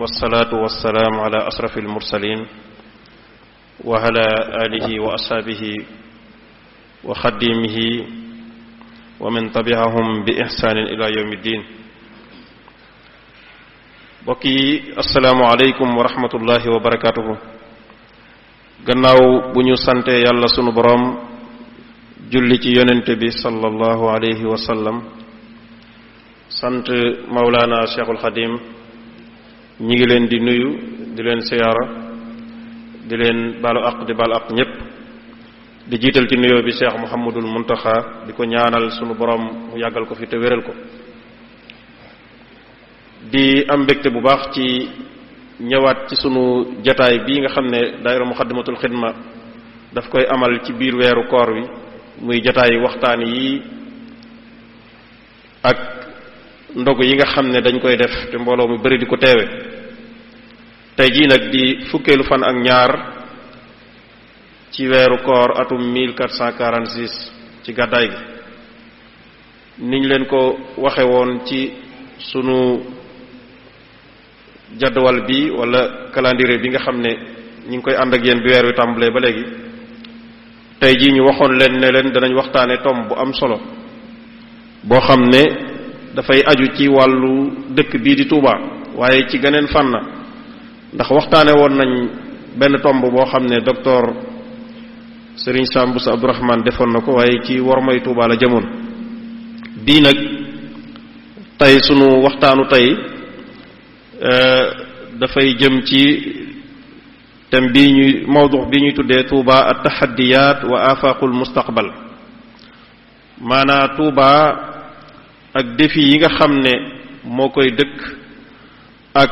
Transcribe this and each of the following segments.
والصلاة والسلام على أشرف المرسلين وعلى آله وأصحابه وخديمه ومن تبعهم بإحسان إلى يوم الدين. بقي السلام عليكم ورحمة الله وبركاته. gannaaw bu ñu sante yàlla sunu boroom julli ci yonente bi sallallahu alayhi wa sallam sant Mawlana Cheikhul Khadim ñi ngi leen di nuyu di leen siyaara di leen baalu aq di baal aq ñépp di jiital ci nuyoo bi Cheikh Mouhamadul Muntaxa di ko ñaanal sunu boroom mu yàggal ko fi te wéral ko di am mbégte bu baax ci ñëwaat ci sunu jataay bii nga xam ne daayira Muxaddamatul Xidma daf koy amal ci biir weeru koor wi muy jataay waxtaan yi ak ndogu yi nga xam ne dañ koy def te mbooloo mu bari di ko teewe tey jii nag di fukkeelu fan ak ñaar ci weeru koor atum 1446 ci gàddaay gi niñ leen ko waxe woon ci sunu jadwal bi wala calendrier bi nga xam ne ñu ngi koy ànd ak yéen bi weer wi tàmbalee ba léegi tey jii ñu waxoon leen ne leen danañ waxtaane tomb bu am solo boo xam ne dafay aju ci wàllu dëkk bii di Touba waaye ci geneen fànn ndax waxtaane woon nañ benn tomb boo xam ne docteur Serigne Sam Bousso Abdourahmane defoon na ko waaye ci wormay Touba la jëmoon bii nag tey sunu waxtaanu tey dafay jëm ci thème bii ñuy mawdu bi ñuy tuddee Touba at-tahaddiyat wa afaqul mustaqbal maanaa Touba ak défi yi nga xam ne moo koy dëkk ak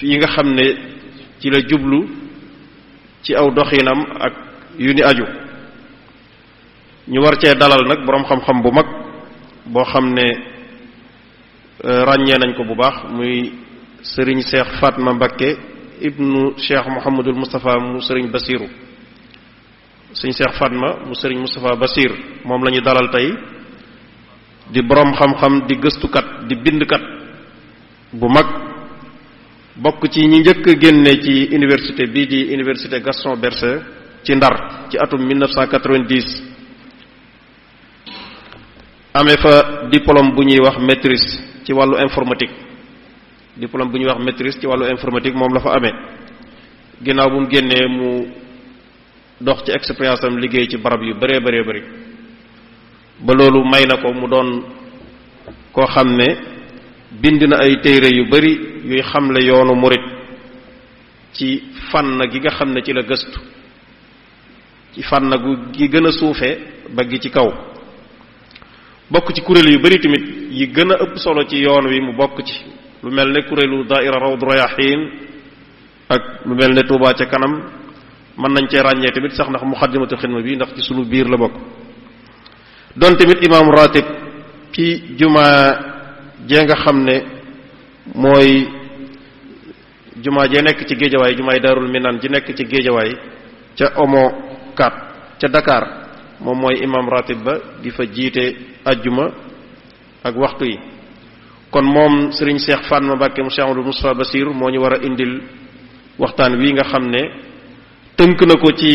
yi nga xam ne ci la jublu ci aw doxinam ak yu ni aju ñu war cee dalal nag boroom xam-xam bu mag boo xam ne ràññee nañ ko bu baax muy sëriñ Cheikh Fatma Mbakke ibnu Cheikh Mouhamadul Moustapha mu sëriñ Basiru sëriñ Cheikh Fatma mu sëriñ Moustapha Basir moom la ñu dalal tey di boroom xam-xam di gëstukat di bindkat bu mag bokk ci ñi njëkk génne ci université bii di université Gaston Berger ci Ndar ci atum 1990 amee fa diplôme bu ñuy wax maîtrise ci wàllu informatique diplôme bu ñuy wax maîtrise ci wàllu informatique moom la fa amee ginnaaw bu mu génnee mu dox ci expérience am liggéey ci barab yu bëree bëree bëri ba loolu may na ko mu doon koo xam ne bind na ay téere yu bari yuy xamle yoonu murit ci fànn gi nga xam ne ci la gëstu ci fànn gu gi gën a suufe ba gi ci kaw bokk ci kuréel yu bari tamit yi gën a ëpp solo ci yoon wi mu bokk ci lu mel ne kuréelu daaira Rawdu Rayaahiin ak lu mel ne Touba ca kanam mën nañ cee ràññee tamit sax ndax Muxaddamatul Xidma bi ndax ci sunu biir la bokk doon tamit imaam ratib ci jumaa jee nga xam ne mooy jumaa jee nekk ci géejawaay jumaay Daarul Minan ji nekk ci géejawaay ca Omo 4 ca Dakar moom mooy imaam ratib ba di fa jiite ajjuma ak waxtu yi kon moom Serigne Cheikh Fatma Mbacké mu Cheikh Amadou Moustapha Basir moo ñu war a indil waxtaan wi nga xam ne tënk na ko ci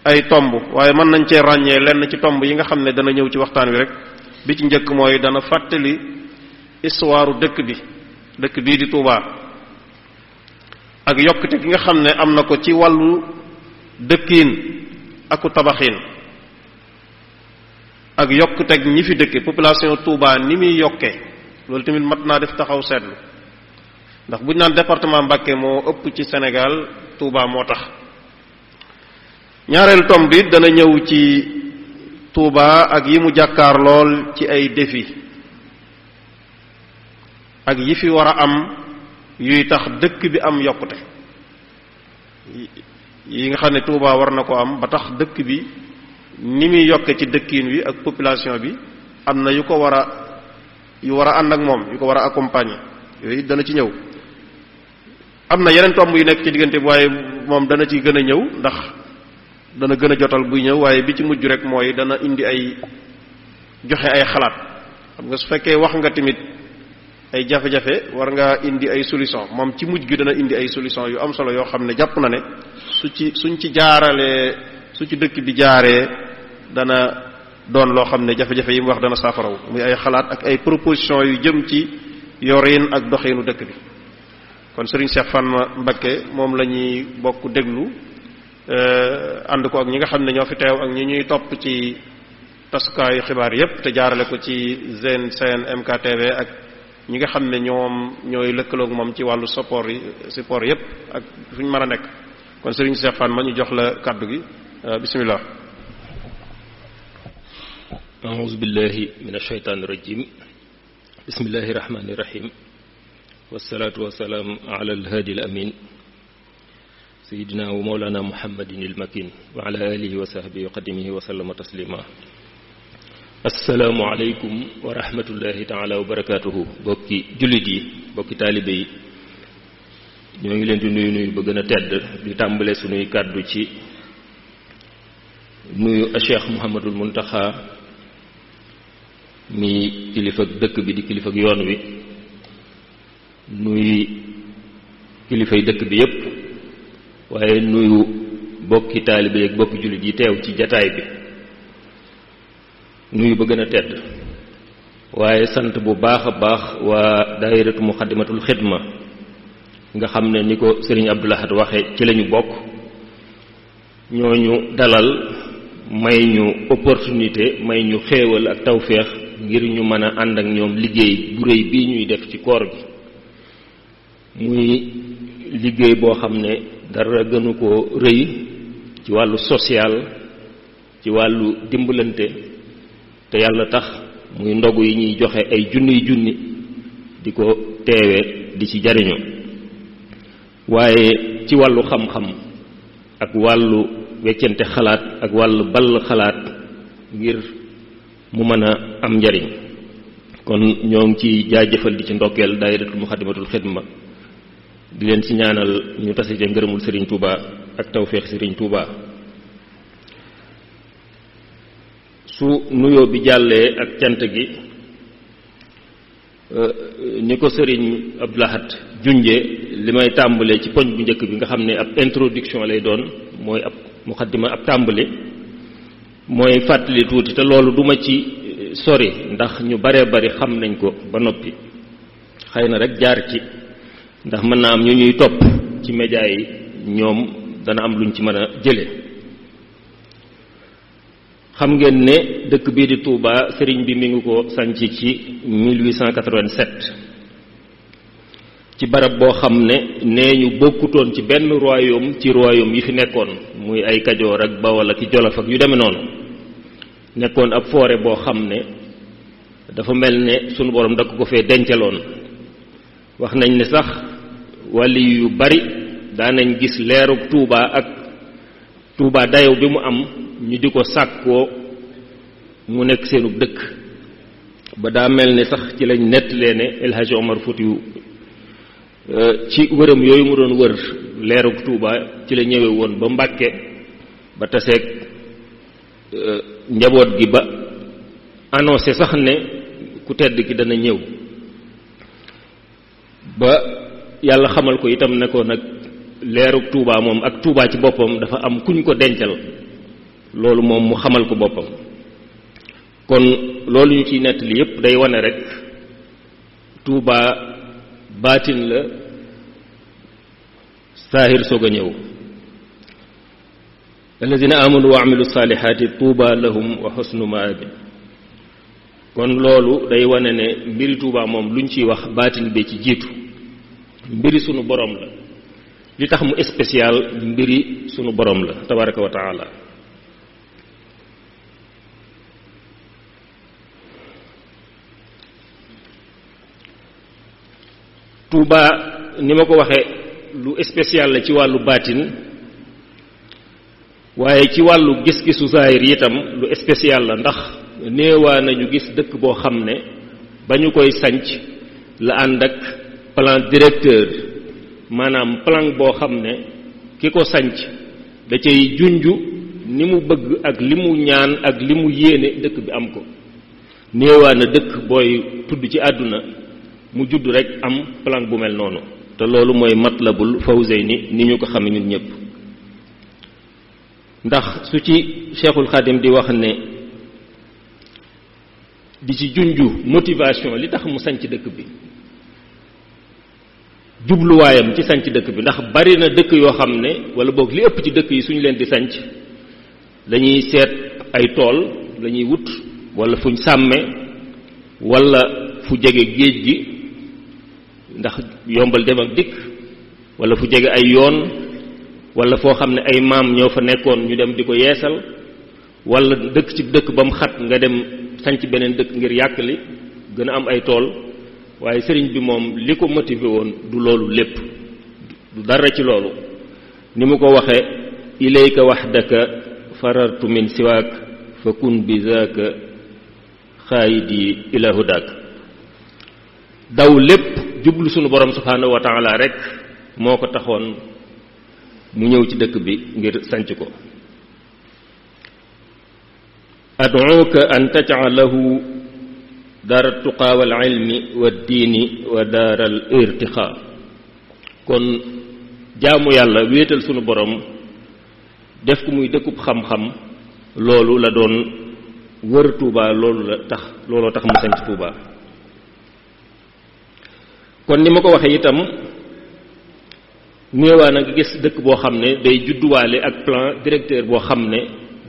ay tomb waaye mën nañ cee ràññee lenn ci tomb yi nga xam ne dana ñëw ci waxtaan wi rek bi ci njëkk mooy dana fàttali histoire dëkk bii di Touba ak yokkute gi nga xam ne am na ko ci wàllu dëkkiin aku tabaxiin ak yokkuteg ñi fi dëkke population Touba ni muy yokkee loolu tamit mat naa def taxaw seetlu ndax bu ñu naan département Mbacké moo ëpp ci Sénégal Touba moo tax ñaareelu tomb bi dana ñëw ci Touba ak yi mu jàkkaar lool ci ay défi ak yi fi war a am yuy tax dëkk bi am yokkute yi nga xam ne Touba war na ko am ba tax dëkk bi ni muy yokke ci dëkkiin wi ak population bi am na yu war a ànd ak moom yu ko war a accompagner yooyu dana ci ñëw am na yeneen tomb yu nekk ci diggante bi waaye moom dana ci gën a ñëw ndax dana gën a jotal buy ñëw waaye bi ci mujj rek mooy dana indi ay joxe ay xalaat xam nga su fekkee wax nga tamit ay jafe-jafe war ngaa indi ay solution moom ci mujj gi dana indi ay solution yu am solo yoo xam ne jàpp na ne suñ ci jaaralee su ci dëkk bi jaaree dana doon loo xam ne jafe-jafe yi mu wax dana saafarawu muy ay xalaat ak ay proposition yu jëm ci yorin ak doxinu dëkk bi kon Serigne Cheikh Fatma Mbacké moom la ñuy bokk déglu ànd ko ak ñi nga xam ne ñoo fi teew ak ñi ñuy topp ci tasukaayu xibaar yépp te jaarale ko ci Sen MKTV ak ñi nga xam ne ñooy lëkkaloog moom ci wàllu support yépp ak fu ñu mën a nekk kon Serigne Cheikh Fatma ñu jox la kàddu gi bismillah. a'uuzu billahi minash shaytaanir rajiim bismillahir rahmaanir rahiim wassalaatu wassalaamu ala al-haadi al-amiin sayyidina wa mawlana muhammadin al-makin wa ala alihi wa sahbihi wa qadimihi wa sallama taslima. assalaamu aleykum wa rahmatullahi taala wa barakatuhu. bokki jullit yi bokki taalibe yi ñoo ngi leen di nuyu ba gën a tedd di tàmbale sunuy kàddu ci nuyu a Cheikh Mouhamadul Muntaxa mi kilifa dëkk bi di kilifa yoon wi nuyu kilifay dëkk bi yépp waaye nuyu bokki taalibe ak bokki jullit yi teew ci jataay bi nuyu ba gën a tedd waaye sant bu baax a baax waa daayiratu muxaddamatul xidma nga xam ne ni ko Serigne Abdou Lahad waxe ci lañu bokk ñooñu dalal may ñu opportunité may ñu xéewal ak tawféex ngir ñu mën a ànd ak ñoom liggéey bu rëy bii ñuy def ci koor gi muy liggéey boo xam ne dara gënu ko rëy ci wàllu social ci wàllu dimbalante te yàlla tax muy ndogu yi ñuy joxe ay junni di ko teewe di ci jariñu waaye ci wàllu xam-xam ak wàllu weccante xalaat ak wàllu ball xalaat ngir mu mën a am njariñ kon ñoo ngi ci jaajëfal di ci ndokkeel daayiratul muxaddamatul xidma di leen ci ñaanal ñu tase ca ngërëmul Serigne Touba ak tawféex Serigne Touba. su nuyoo bi jàllee ak cant gi ni ko Serigne Abdou Lahad junje li may tàmbalee ci poñ bu njëkk bi nga xam ne ab introduction lay doon mooy ab muxaddima ab tàmbali mooy fàttali tuuti te loolu duma ci sori ndax ñu baree bari xam nañ ko ba noppi xëy na rek jaar ci ndax mën naa am ñu ñuy topp ci média yi ñoom dana am luñ ci mën a jële xam ngeen ne dëkk bii di Touba sëriñ bi mi ngi ko sanc ci 1887 ci barab boo xam ne nee ñu bokkutoon ci benn royaume ci royaume yi fi nekkoon muy ay Kajoor ak Bawol ak Jolof ak yu demee noonu nekkoon ab forêt boo xam ne dafa mel ne sunu borom da ko fee dencaloon wax nañ ne sax wàlli yu bari daanañ gis leerug Touba ak Touba dayow bi mu am ñu di ko sàkkoo mu nekk seenu dëkk ba daa mel ne sax ci lañ nettalee ne El Hadj Omar Foutiou ci wëram yooyu mu doon wër leerug Touba ci la ñëwee woon ba Mbàkke ba taseeg njaboot gi ba annoncé sax ne ku tedd ki dana ñëw ba yàlla xamal ko itam ne ko nag leerug Touba moom ak Touba ci boppam dafa am kuñ ko dencal loolu moom mu xamal ko boppam kon loolu ñu ciy nettali yépp day wane rek Touba baatin la saahir soog a ñëw alladina amanu wa amilu salihati Touba lahum wa husnu maabin kon loolu day wane ne mbiri Touba moom luñ ciy wax baatin bi ci jiitu mbiri sunu borom la li tax mu spécial mbiri sunu borom la tabaraka wa taala Touba ni ma ko waxee lu spécial la ci wàllu baatin waaye ci wàllu gis-gisu zahir itam lu spécial la ndax néewaa nañu gis dëkk boo xam ne ba ñu koy sanc la ànd ak plan directeur maanaam plan boo xam ne ki ko sanc da cay junju ni mu bëgg ak li mu ñaan ak li mu yéene dëkk bi am ko néewaa na dëkk booy tudd ci àdduna mu judd rek am plan bu mel noonu te loolu mooy matlabul fawzayni ni ñu ko xame ñun ñëpp ndax su ci Cheikhul Khadim di wax ne di ci junju motivation li tax mu sanc dëkk bi jubluwaayam ci sanc dëkk bi ndax bari na dëkk yoo xam ne wala boog li ëpp ci dëkk yi suñu leen di sanc dañuy seet ay tool lañuy wut wala fuñ sàmme wala fu jege géej gi ndax yombal dem ak dikk wala fu jege ay yoon wala foo xam ne ay maam ñoo fa nekkoon ñu dem di ko yeesal wala dëkk ci dëkk ba mu xat nga dem sanc beneen dëkk ngir yàkkali gën a am ay tool waaye sëriñ bi moom li ko motivé woon du loolu lépp du dara ci loolu ni mu ko waxe ilayka wahdaka farartu min siwaak fa kun bi zaaka xaayidi ila hudaak daw lépp jublu sunu borom subhanahu wa taala rek moo ko taxoon mu ñëw ci dëkk bi ngir sanc ko ad'uuka an taj'alahu daara tuqaa wal ilmi wa diini wa daaral irtiqaa kon jaamu yàlla wéetal sunu borom def ko muy dëkkub xam-xam loolu la doon wër Touba looloo tax mu sanc Touba kon ni ma ko waxee itam néewaa na nga gis dëkk boo xam ne day judduwaale ak plan directeur boo xam ne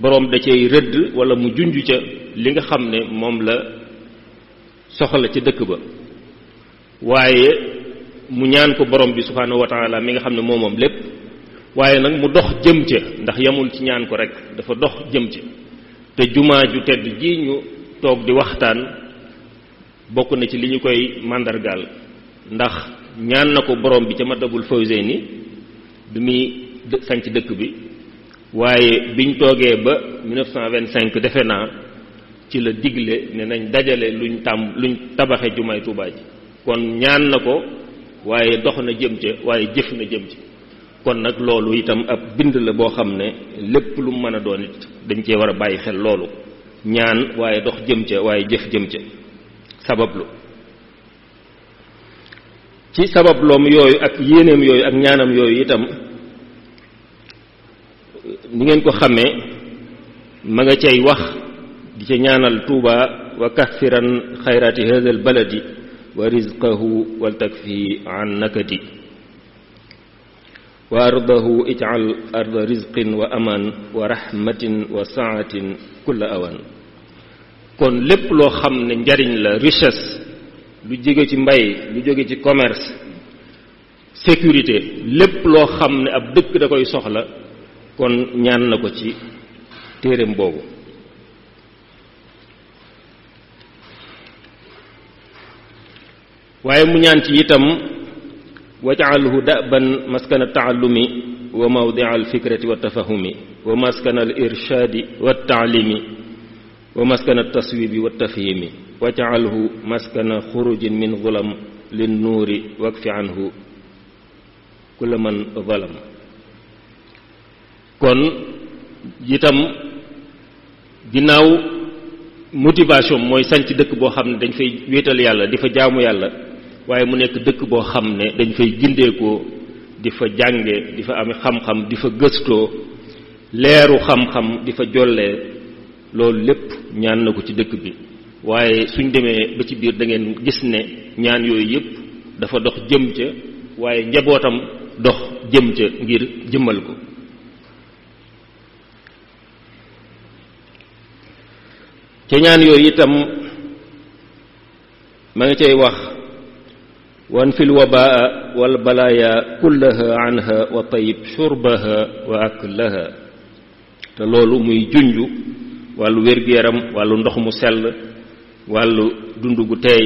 boroom da cay rëdd wala mu junj ca li nga xam ne moom la soxla ci dëkk ba waaye mu ñaan ko borom bi subhaanahu wa taala mi nga xam ne moom lépp waaye nag mu dox jëm ca ndax yamul ci ñaan ko rek dafa dox jëm ca te jumaa ju tedd ji ñu toog di waxtaan bokk na ci li ñu koy màndargaal ndax ñaan na ko borom bi ca Matlabul Fawzayni bi muy sanc dëkk bi waaye biñ toogee ba 1925 defe naa ci la digle ne nañ dajale luñ tabaxe jumaay Tuubaa ji kon ñaan na ko waaye dox na jëm ca waaye jëf na jëm ci kon nag loolu itam ab bind la boo xam ne lépp lu mën a doon it dañ cee war a bàyyi xel loolu ñaan waaye dox jëm ca waaye jëf jëm ca sabablu ci sababloom yooyu ak yéeneem yooyu ak ñaanam yooyu itam ni ngeen ko xamee ma nga cay wax di ca ñaanal Tuuba wa kathiran xayraati hadha al baladi wa rizqahu wal takfi an nakati wa ardahu ij'al arda rizqin wa aman wa rahmatin wa saatin kulla awan kon lépp loo xam ne njariñ la richesse lu jóge ci mbay lu jóge ci commerce sécurité lépp loo xam ne ab dëkk da koy soxla kon ñaan na ko ci téereem boobu waaye mu ñaan ci itam waj'alhu da'ban maskana ta'allumi wa mawdi'a al-fikrati wa tafahumi wa maskana al-irshadi wa ta'limi wa maskana at-taswibi wa tafhimi waj'alhu maskana khurujin min zulam lin-nuri wakfi anhu kulla man zalam kon itam ginnaaw motivation mooy sanc dëkk boo xam ne dañ fay wéetal yàlla di fa jaamu yàlla waaye mu nekk dëkk boo xam ne dañ fay gindeekoo di fa jànge di fa am xam-xam di fa gëstoo leeru xam-xam di fa jollee loolu lépp ñaan na ko ci dëkk bi waaye suñ demee ba ci biir da ngeen gis ne ñaan yooyu yépp dafa dox jëm ca waaye njabootam dox jëm ca ngir jëmmal ko ca ñaan yooyu itam ma nga cay wax wan fil wabaa wal balaaya kullaha anha wa tayib shurbaha wa aklaha te loolu muy junju wàllu wér-gu-yaram wàllu ndox mu sell wàllu dund gu teey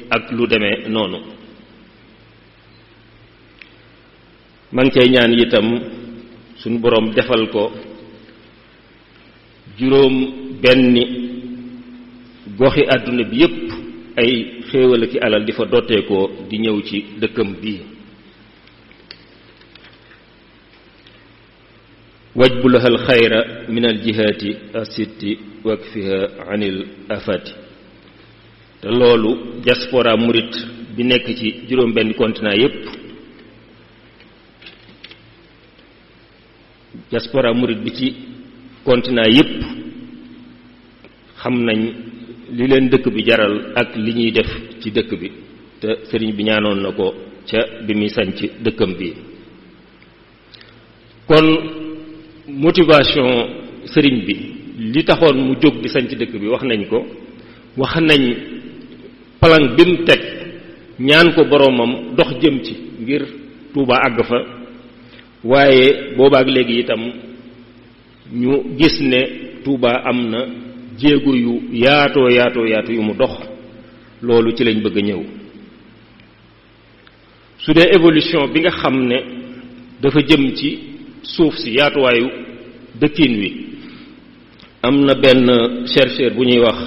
ak lu demee noonu ma ngi cay ñaan itam suñu boroom defal ko juróom benni goxi àdduna bi yépp ay xéewal ki alal di fa dotteekoo di ñëw ci dëkkam bii wajbu laha al xayra min al jihaati asitti wakfiha anil afati te loolu diaspora murit bi nekk ci juróom benn continent yépp diaspora murid bi ci continent yépp xam nañ li leen dëkk bi jaral ak li ñuy def ci dëkk bi te sëriñ bi ñaanoon na ko ca bi muy sanc dëkkam bi kon motivation sëriñ bi li taxoon mu jóg di sanc dëkk bi wax nañ ko wax nañ plan bi mu teg ñaan ko boroomam dox jëm ci ngir Tuuba àgg fa waaye boobaak léegi itam ñu gis ne Tuuba am na jéego yu yaatoo yu mu dox loolu ci lañ bëgg a ñëw su dee évolution bi nga xam ne dafa jëm ci suuf si yaatuwaayu dëkkin wi am na benn chercheur bu ñuy wax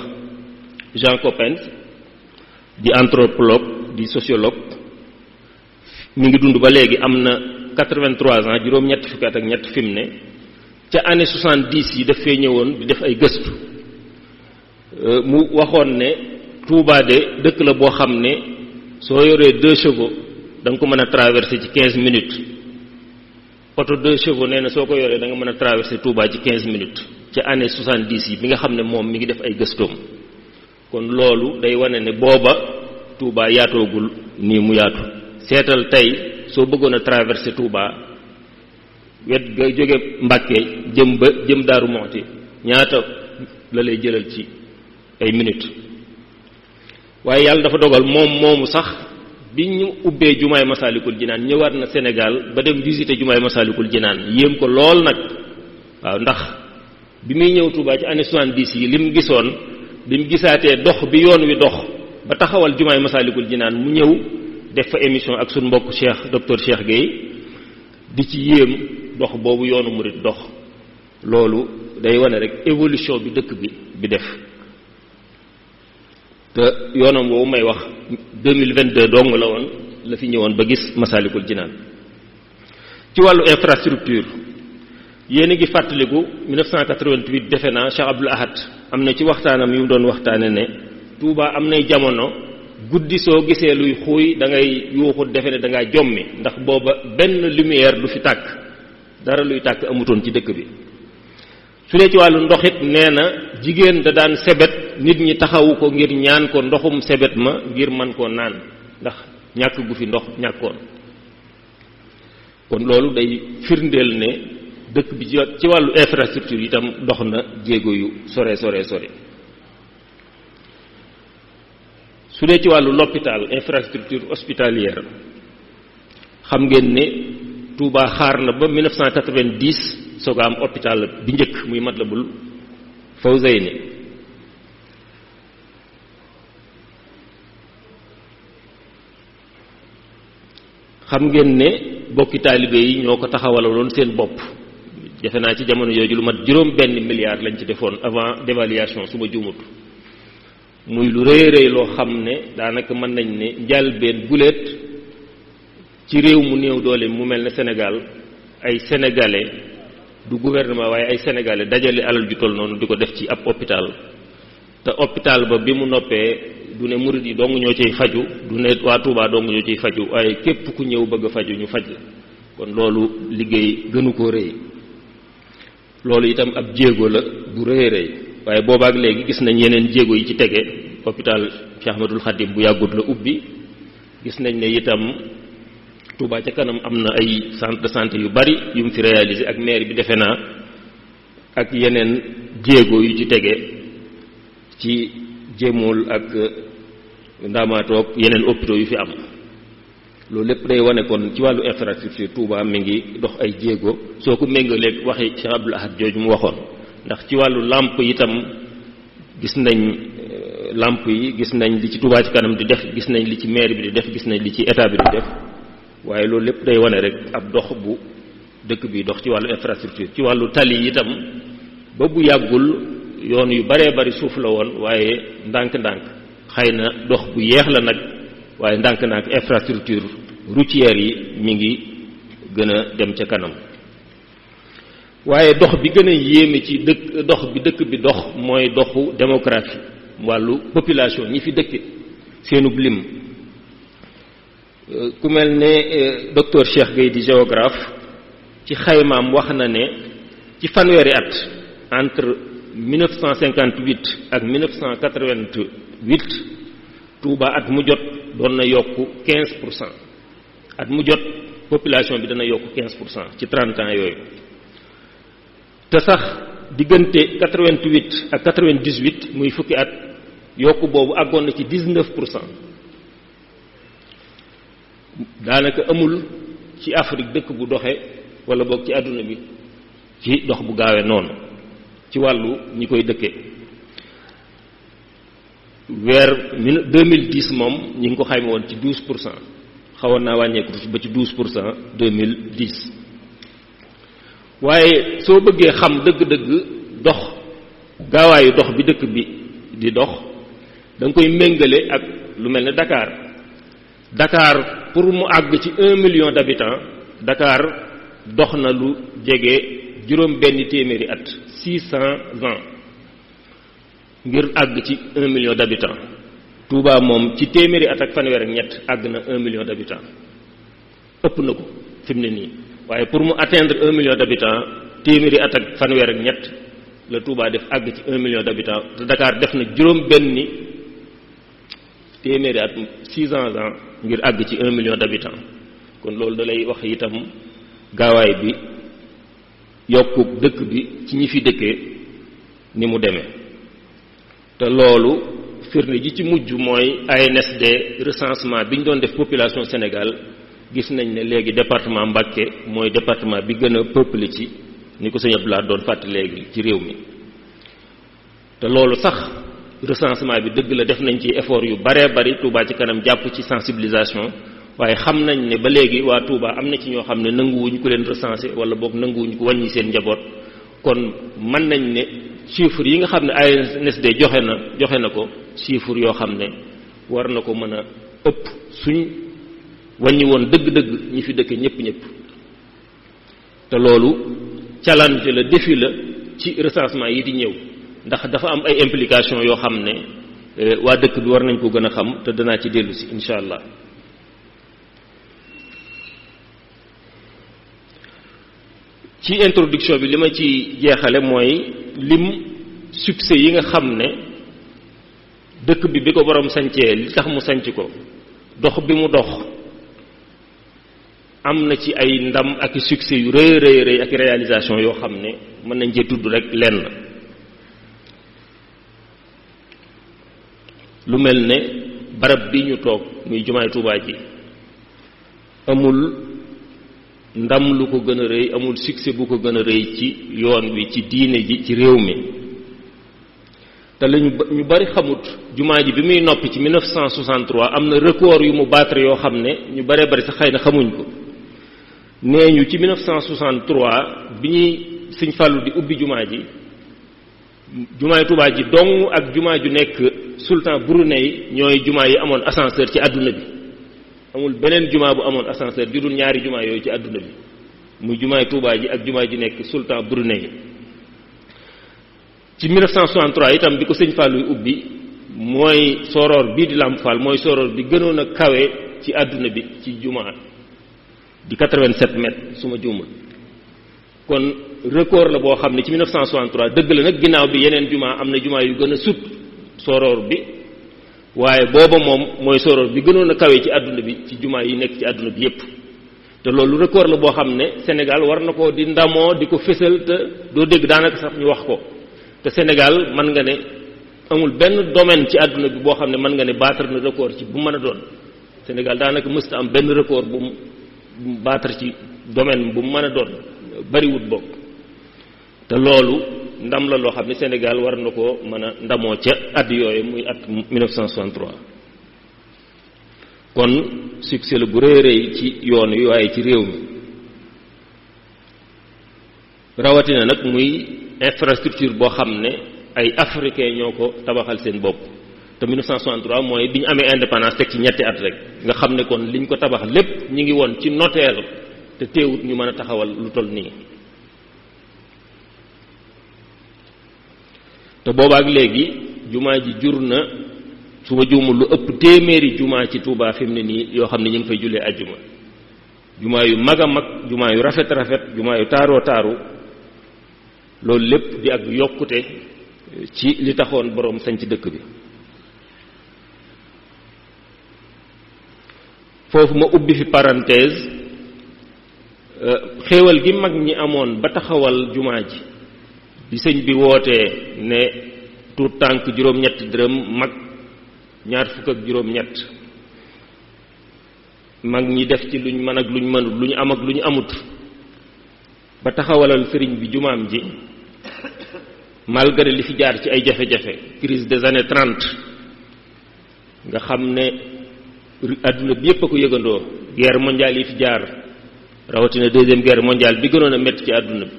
Jean Coppens di anthropologue di sociologue mi ngi dund ba léegi am na 83 ans juróom-ñetti fukki at ak ñett fi mu ne ca année 70 yi daf fee ñëwoon di def ay gëstu mu waxoon ne Touba de dëkk la boo xam ne soo yoree 2 chevaux da nga ko mën a traverser ci 15 minutes oto 2 chevaux nee na soo ko yoree da nga mën a traverser Touba ci 15 minutes ca année 70 yi bi nga xam ne moom mi ngi def ay gëstoom kon loolu day wane ne booba Touba yaatoogul nii mu yaatu seetal tey soo bëggoon a traverser Touba wet ga jóge Mbàkke jëm Daaru Muxti ñaata la lay jëlal ci ay minutes waaye yàlla dafa dogal moomu sax bi ñu ubbee jumaay Masaalikul Jinaan ñëwaat na Sénégal ba dem visiter jumaay Masaalikul Jinaan yéem ko lool nag waaw ndax bi muy ñëw Touba ci année 70 yi lim gisoon bi mu gisaatee dox bi yoon wi dox ba taxawal jumaay Masaalikul Jinaan mu ñëw def fa émission ak suñu mbokk docteur Cheikh Gueye di ci yéem dox boobu yoonu murid dox loolu day wane rek évolution bi dëkk bi def te yoonam woowu may wax 2022 dong la woon la fi ñëwoon ba gis Masaalikul Jinaan ci wàllu infrastructure yéen a ngi fàttaliku 1988 defe naa Cheikh Abdoul Ahad am na ci waxtaanam yu mu doon waxtaane ne Touba am nay jamono guddi soo gisee luy xuuy da ngay yuuxu defe ne da ngaa jommi ndax booba benn lumière du fi tàkk dara luy tàkk amutoon ci dëkk bi su dee ci wàllu ndoxit nee na jigéen da daan sebet nit ñi taxawu ko ngir ñaan ko ndoxum sebet ma ngir man koo naan ndax ñàkk gu fi ndox ñàkkoon kon loolu day firndeel ne dëkk bi ci wàllu infrastructure itam dox na jéego yu sore su dee ci wàllu l'hôpital infrastructure hospitalière xam ngeen ne Touba xaar na ba 1990 soog a am hôpital bi njëkk muy Matlabul Fawzayni xam ngeen ne bokki taalibe yi ñoo ko taxawaloon seen bopp defe naa ci jamono yooyu lu mat $1 milliard lañ ci defoon avant dévaluation su ma juumut muy lu rëy loo xam ne daanaka mën nañ ne njàlbeen guléet ci réew mu néew doole mu mel ne Sénégal ay sénégalais du gouvernement waaye ay sénégalais dajale alal ju toll noonu di ko def ci ab hôpital te hôpital ba bi mu noppee du ne murid yi dong ñoo ciy faju du ne waa Touba dong ñoo ciy faju waaye képp ku ñëw bëgg a faju ñu faj la kon loolu liggéey gënu ko rëy loolu itam ab jéego la bu rëy waaye boobaak léegi gis nañ yeneen jéego yi ci tege hôpital Cheikh Ahmadoul Khadim bu yàggut la ubbi gis nañ ne itam Touba ca kanam am na ay centre de santé yu bari yu mu fi réalisé ak maire bi defe naa ak yeneen jéego yu ci tege ci jéemul ak ndaamaatoog yeneen hôpitaux yu fi am loolu lépp day wane kon ci wàllu infrastructure Touba mi ngi dox ay jéego soo ko méngaleeg waxi Cheikh Abdoul Ahad jooju mu waxoon ndax ci wàllu lamp itam gis nañ lamp yi gis nañ li ci Touba ci kanam di def gis nañ li ci maire bi di def gis nañ li ci état bi di def waaye loolu lépp day wane rek ab dox bu dëkk bi dox ci wàllu infrastructure ci wàllu tali itam ba bu yàggul yoon yu baree bari suuf la woon waaye ndànk-ndànk xëy na dox bu yeex la nag waaye ndànk-ndànk infrastructure routière yi mi ngi gën a dem ca kanam waaye dox bi gën a yéeme ci dox bi dox mooy doxu démographie wàllu population ñi fi dëkk seenub lim ku mel ne docteur Cheikh Gueye di géographe ci xaymaam wax na ne ci fanweeri at entre 1958 ak 1988 Touba at mu jot doon na yokku 15%. at mu jot population bi dana yokku 15% ci 30 ans yooyu te sax diggante 88 ak 98 muy fukki at yokku boobu àggoon na ci 19%. daanaka amul ci Afrique dëkk bu doxe wala boog ci àdduna bi ci dox bu gaawee noonu ci wàllu ñi koy dëkkee. weer 2010 moom ñi ngi ko xayma woon ci 12%, xawoon naa wàññeeku ba ci 12% 2010. waaye soo bëggee xam dëgg-dëgg dox gaawaayu dox bi dëkk bi di dox da nga koy méngale ak lu mel ne Dakar pour mu àgg ci 1 million d'habitants Dakar dox na lu jege juróom benn téeméeri at 600 ans ngir àgg ci 1 million d'habitants. Touba moom ci téeméeri at ak fanweer ak ñett àgg na 1 million d'habitants ëpp na ko fi mu ne nii waaye pour mu atteindre 1 million d'habitants téeméeri at ak fanweer ak ñett la Touba def àgg ci 1 million d'habitants te Dakar def na juróom benni téeméeri at 600 ans ngir àgg ci 1 million d'habitants. kon loolu da lay wax itam gaawaay bi yokku dëkk bi ci ñi fi dëkkee ni mu demee te loolu firnde ji ci mujj mooy ANSD recensement bi ñu doon def population Sénégal gis nañ ne léegi département Mbacké mooy département bi gën a peuplé ci ni ko sëñ Abdoulaye doon fàttali léegi ci réew mi. te loolu sax recensement bi dëgg la def nañ ci effort yu baree bari Touba ci kanam jàpp ci sensibilisation waaye xam nañ ne ba léegi waa Touba am na ci ñoo xam ne nanguwuñ ko leen recenser wala boog nanguwuñ ko wàññi seen njaboot. kon mën nañ ne chiffres yi nga xam ne ANSD joxe na ko chiffres yoo xam ne war na ko mën a ëpp suñ wàññi woon dëgg-dëgg ñi fi dëkk ñëpp te loolu challenge la défi la ci recensement yi di ñëw ndax dafa am ay implications yoo xam ne waa dëkk bi war nañ ko gën a xam te danaa ci dellu si incha allah. ci introduction bi li ma ci jeexale mooy lim succès yi nga xam ne dëkk bi ko borom sancee li tax mu sanc ko dox bi mu dox am na ci ay ndam ak succès yu rëy ak réalisation yoo xam ne mën nañ cee tudd rek lenn. lu mel ne barab bi ñu toog muy jumaay Tuubaa ji amul ndam lu ko gën a rëy amul succès bu ko gën a rëy ci yoon wi ci diine ji ci réew mi te ñu bari xamut jumaa ji bi muy noppi ci 1963 am na record yu mu battre yoo xam ne ñu baree bari sax xëy na xamuñ ko. nee ñu ci 1963 bi ñuy Sëñ Fallu di ubbi jumaa ji jumaay Tuubaa ji dong ak jumaa ju nekk sultan Brunei ñooy jumaa yi amoon ascenseur ci àdduna bi. amul beneen jumaa bu amoon ascenseur ju dul ñaari jumaa yooyu ci àdduna bi muy jumaay Tuubaa ji ak jumaa ji nekk sultan Brunei. ci 1963 itam bi ko Sëñ Fallu ubbi mooy soroor bii di Lamp Fall mooy soroor bi gënoon a kawe ci àdduna bi ci jumaa di 87 mètres su ma juumul. kon record la boo xam ne ci 1963 dëgg la nag ginnaaw bi yeneen jumaa am na jumaa yu gën a sut soroor bi waaye booba moom mooy soroor bi gënoon a kawe ci àdduna bi ci jumaa yi nekk ci àdduna bi yépp te loolu record la boo xam ne Sénégal war na ko di ndamoo di ko fésal te doo dégg daanaka sax ñu wax ko te Sénégal mën nga ne amul benn domaine ci àdduna bi boo xam ne mën nga ne battre na record ci bu mën a doon Sénégal daanaka mësta am benn record bu mu battre ci domaine bu mu mën a doon bariwut bokk te loolu ndam la loo xam ne Sénégal war na ko mën a ndamoo ca at yooyu muy at 1963 kon succès la bu rëy ci yoon wi waaye ci réew mi rawatina nag muy infrastructure boo xam ne ay africain ñoo ko tabaxal seen bopp te 1963 mooy bi ñu amee indépendance teg ci ñetti at rek nga xam ne kon liñ ko tabax lépp ñi ngi woon ci notaire te teewut ñu mën a taxawal lu toll nii te boobaak léegi jumaa ji jur na su ma juumul lu ëpp téeméeri jumaa ci Touba fi mu ne nii yoo xam ne ñu ngi fay jullee ajjuma jumaa yu mag a mag jumaa yu rafet rafet jumaa yu taaroo taaru loolu lépp di ak yokkute ci li taxoon boroom sañ ci dëkk bi. foofu ma ubbi fi parenthèse xéewal gi mag ñi amoon ba taxawal jumaa ji bi sëñ bi wootee ne tuut tànk juróom-ñetti dërëm mag ñaar fukk ak juróom-ñett mag ñi def ci luñ mën ak luñ mënut lu ñu am ak lu ñu amut ba taxawalal sëriñ bi jumaam ji malgré li fi jaar ci ay jafe-jafe crise des années 30 nga xam ne adduna bi yépp a ko yëgandoo guerre mondiale yi fi jaar rawatina deuxième guerre mondiale bi gënoon a métti ci adduna bi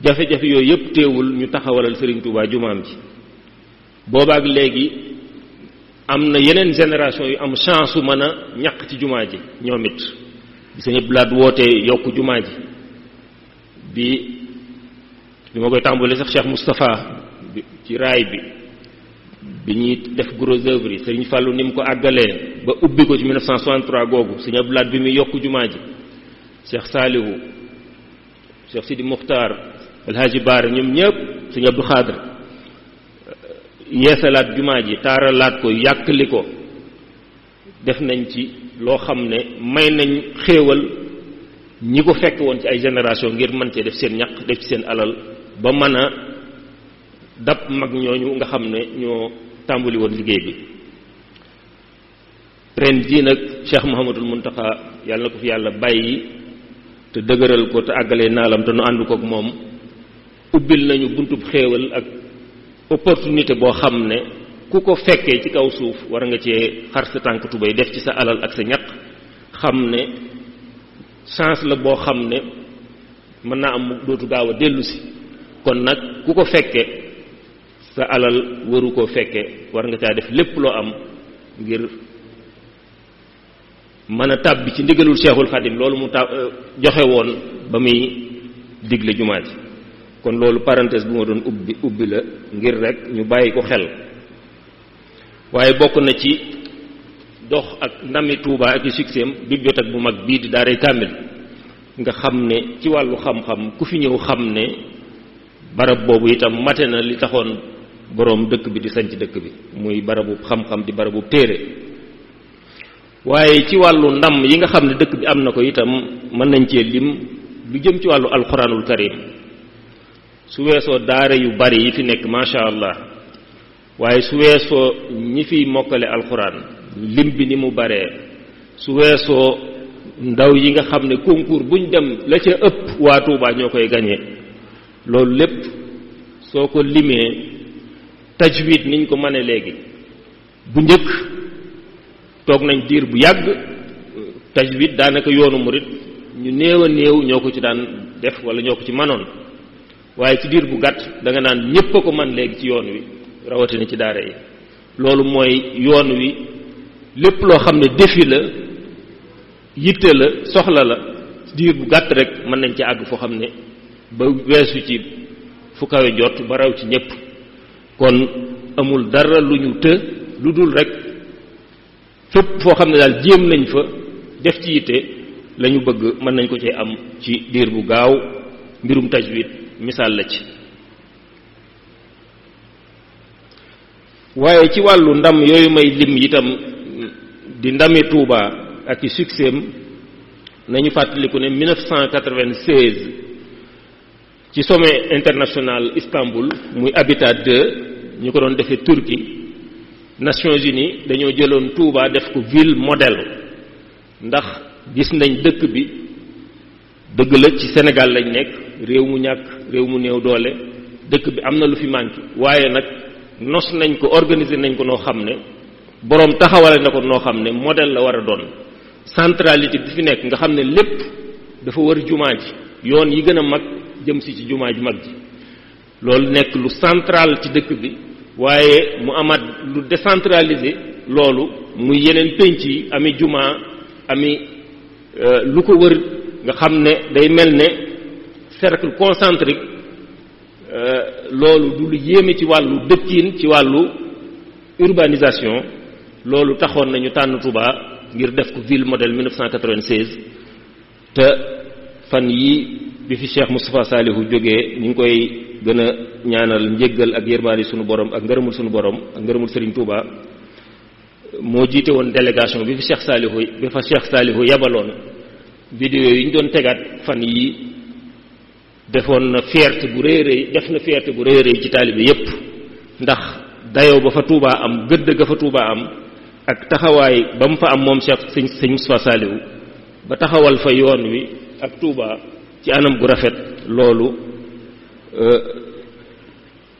jafe-jafe yooyu yépp teewul ñu taxawalal Serigne Touba jumaam ji boobaak léegi am na yeneen génération yu am chance su mën a ñaq ci jumaa ji ñoom it bi Sëñ Abdou Lahad wootee yokk jumaa ji bi ma koy tàmbalee sax Cheikh Moustapha ci raay bi ñuy def gros œuvre yi Serigne Fallou ni mu ko àggalee ba ubbi ko ci 1963 googu Sëñ Abdou Lahad bi muy yokk jumaa ji Cheikh Salihu Cheikh Sidi Muxtaar El Hadji Baar ñoom ñëpp Sëñ Abdou Khadr yeesalaat jumaa ji taaralaat ko yàkkali ko def nañ ci loo xam ne may nañ xéewal ñi ko fekk woon ci ay génération ngir mën cee def seen ñaq def ci seen alal ba mën a dab mag ñooñu nga xam ne ñoo tàmbali woon liggéey bi ren jii nag Cheikh Mouhamadul Mountakha yàlla na ko fi yàlla bàyyi te dëgëral ko te àggalee naalam te nu ànd kook moom ubbil nañu buntub xéewal ak opportunité boo xam ne ku ko fekkee ci kaw suuf war nga cee xar sa tànk tubéy def ci sa alal ak sa ñaq xam ne chance la boo xam ne mën naa am dootu gaaw a dellu si kon nag ku ko fekke sa alal waru koo fekke war nga caa def lépp loo am ngir mën a tàbbi ci ndigalul Cheikhul Khadim loolu mu joxe woon ba muy digle jumaa ji kon loolu parenthèse bu ma doon ubbi la ngir rek ñu bàyyi ko xel waaye bokk na ci dox ak ndami Touba ak i succès am bibliothèque bu mag bii di daaray Kamil nga xam ne ci wàllu xam-xam ku fi ñëw xam ne barab boobu itam mate na li taxoon boroom dëkk bi di sanc dëkk bi muy barabu xam-xam di barabu téere waaye ci wàllu ndam yi nga xam ne dëkk bi am na ko itam mën nañ cee lim lu jëm ci wàllu alxuraanul karim su weesoo daara yu bari yi fi nekk macha allah waaye su weesoo ñi fiy mokkale alxuraan lim bi ni mu baree su weesoo ndaw yi nga xam ne concours buñ dem la ca ëpp waa Touba ñoo koy gañe loolu lépp soo ko limee tajwid niñ ko mëne léegi bu njëkk toog nañ diir bu yàgg tajwid daanaka yoonu murit ñu néew a néew ñoo ko ci daan def wala ñoo ko ci manoon waaye ci diir bu gàtt da nga naan ñépp a ko man léegi ci yoon wi rawatina ci daara yi loolu mooy yoon wi lépp loo xam ne défi la yitte la soxla la ci diir bu gàtt rek mën nañ ci àgg foo xam ne ba weesu ci fu kawe jot ba raw ci ñépp kon amul dara lu ñu të lu dul rek fépp foo xam ne daal jéem nañ fa def ci yitte la ñu bëgg mën nañ ko cee am ci diir bu gaaw mbirum tajwid misaal la ci waaye ci wàllu ndam yooyu may lim itam di ndami Touba ak i succès am nañu fàttaliku ne 1996 ci sommet international Istanbul muy Habitat 2 ñu ko doon defee Turquie Nations Unies dañoo jëloon Touba def ko ville modèle ndax gis nañ dëkk bi dëgg la ci Sénégal lañ nekk réew mu ñàkk réew mu néew doole dëkk bi am na lu fi manqué waaye nag nos nañ ko organiser nañ ko noo xam ne boroom taxawale na ko noo xam ne modèle la war a doon centralité bi fi nekk nga xam ne lépp dafa war jumaa ji yoon yi gën a mag jëm si ci jumaa ji mag ji loolu nekk lu central ci dëkk bi waaye mu amaat lu décentralisé loolu muy yeneen pénc yi ami jumaa ami lu ko wër nga xam ne day mel ne cercle concentrique loolu du lu yéeme ci wàllu dëkkiin ci wàllu urbanisation loolu taxoon nañu tànn Touba ngir def ko ville modèle 1996 te fan yi bi fi Cheikh Moustapha Salihu jógee ñu ngi koy gën a ñaanal njéggal ak yërmaani sunu borom ak ngërëmul sunu borom ak ngërëmul Serigne Touba moo jiite woon délégation bi fa Cheikh Salihu yabaloon vidéo yi ñu doon tegaat fan yi defoon na fierté bu rëy def na fierté bu rëy ci taalibe yépp ndax dayoo ba fa Touba am gëdd ga fa Touba am ak taxawaay ba mu fa am moom Cheikh sëñ Moustapha Salihu ba taxawal fa yoon wi ak Touba ci anam gu rafet loolu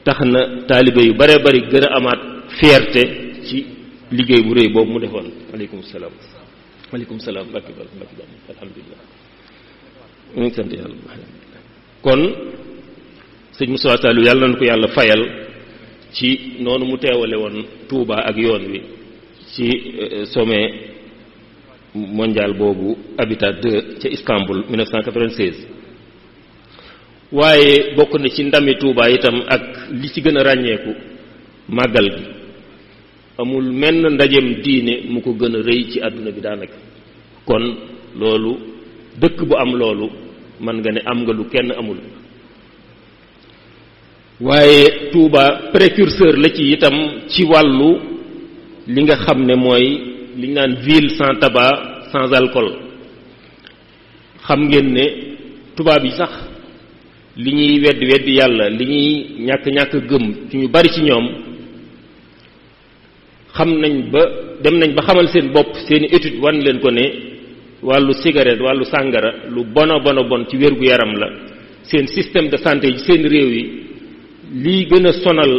tax na taalibe yu bare bari gën a amaat fierté ci liggéey bu rëy boobu mu defoon. Waaleykum salaam barke alhamdulilah ñu ngi sant yàlla kon sëñ Moustapha Salihu yàlla na ko yàlla fayal ci noonu mu teewale woon Touba ak yoon wi ci sommet mondial boobu Habitat 2 ca Istanbul 1996 waaye bokk na ci ndami Touba itam ak li ci gën a ràññeeku màggal gi amul menn ndajeem diine mu ko gën a rëy ci àdduna bi daanaka kon loolu dëkk bu am loolu mën nga ne am nga lu kenn amul waaye Touba précurseur la ci itam ci wàllu li nga xam ne mooy li ñu naan ville sans tabac sans alcool xam ngeen ne tubaab yi sax li ñuy weddi yàlla li ñuy ñàkk gëm ci ñu bari ci ñoom dem nañ ba xamal seen bopp seeni étude wan leen ko ne wàllu cigarette wàllu sàngara lu bon ci wérgu yaram la seen système de santé yi seen réew yi lii gën a sonal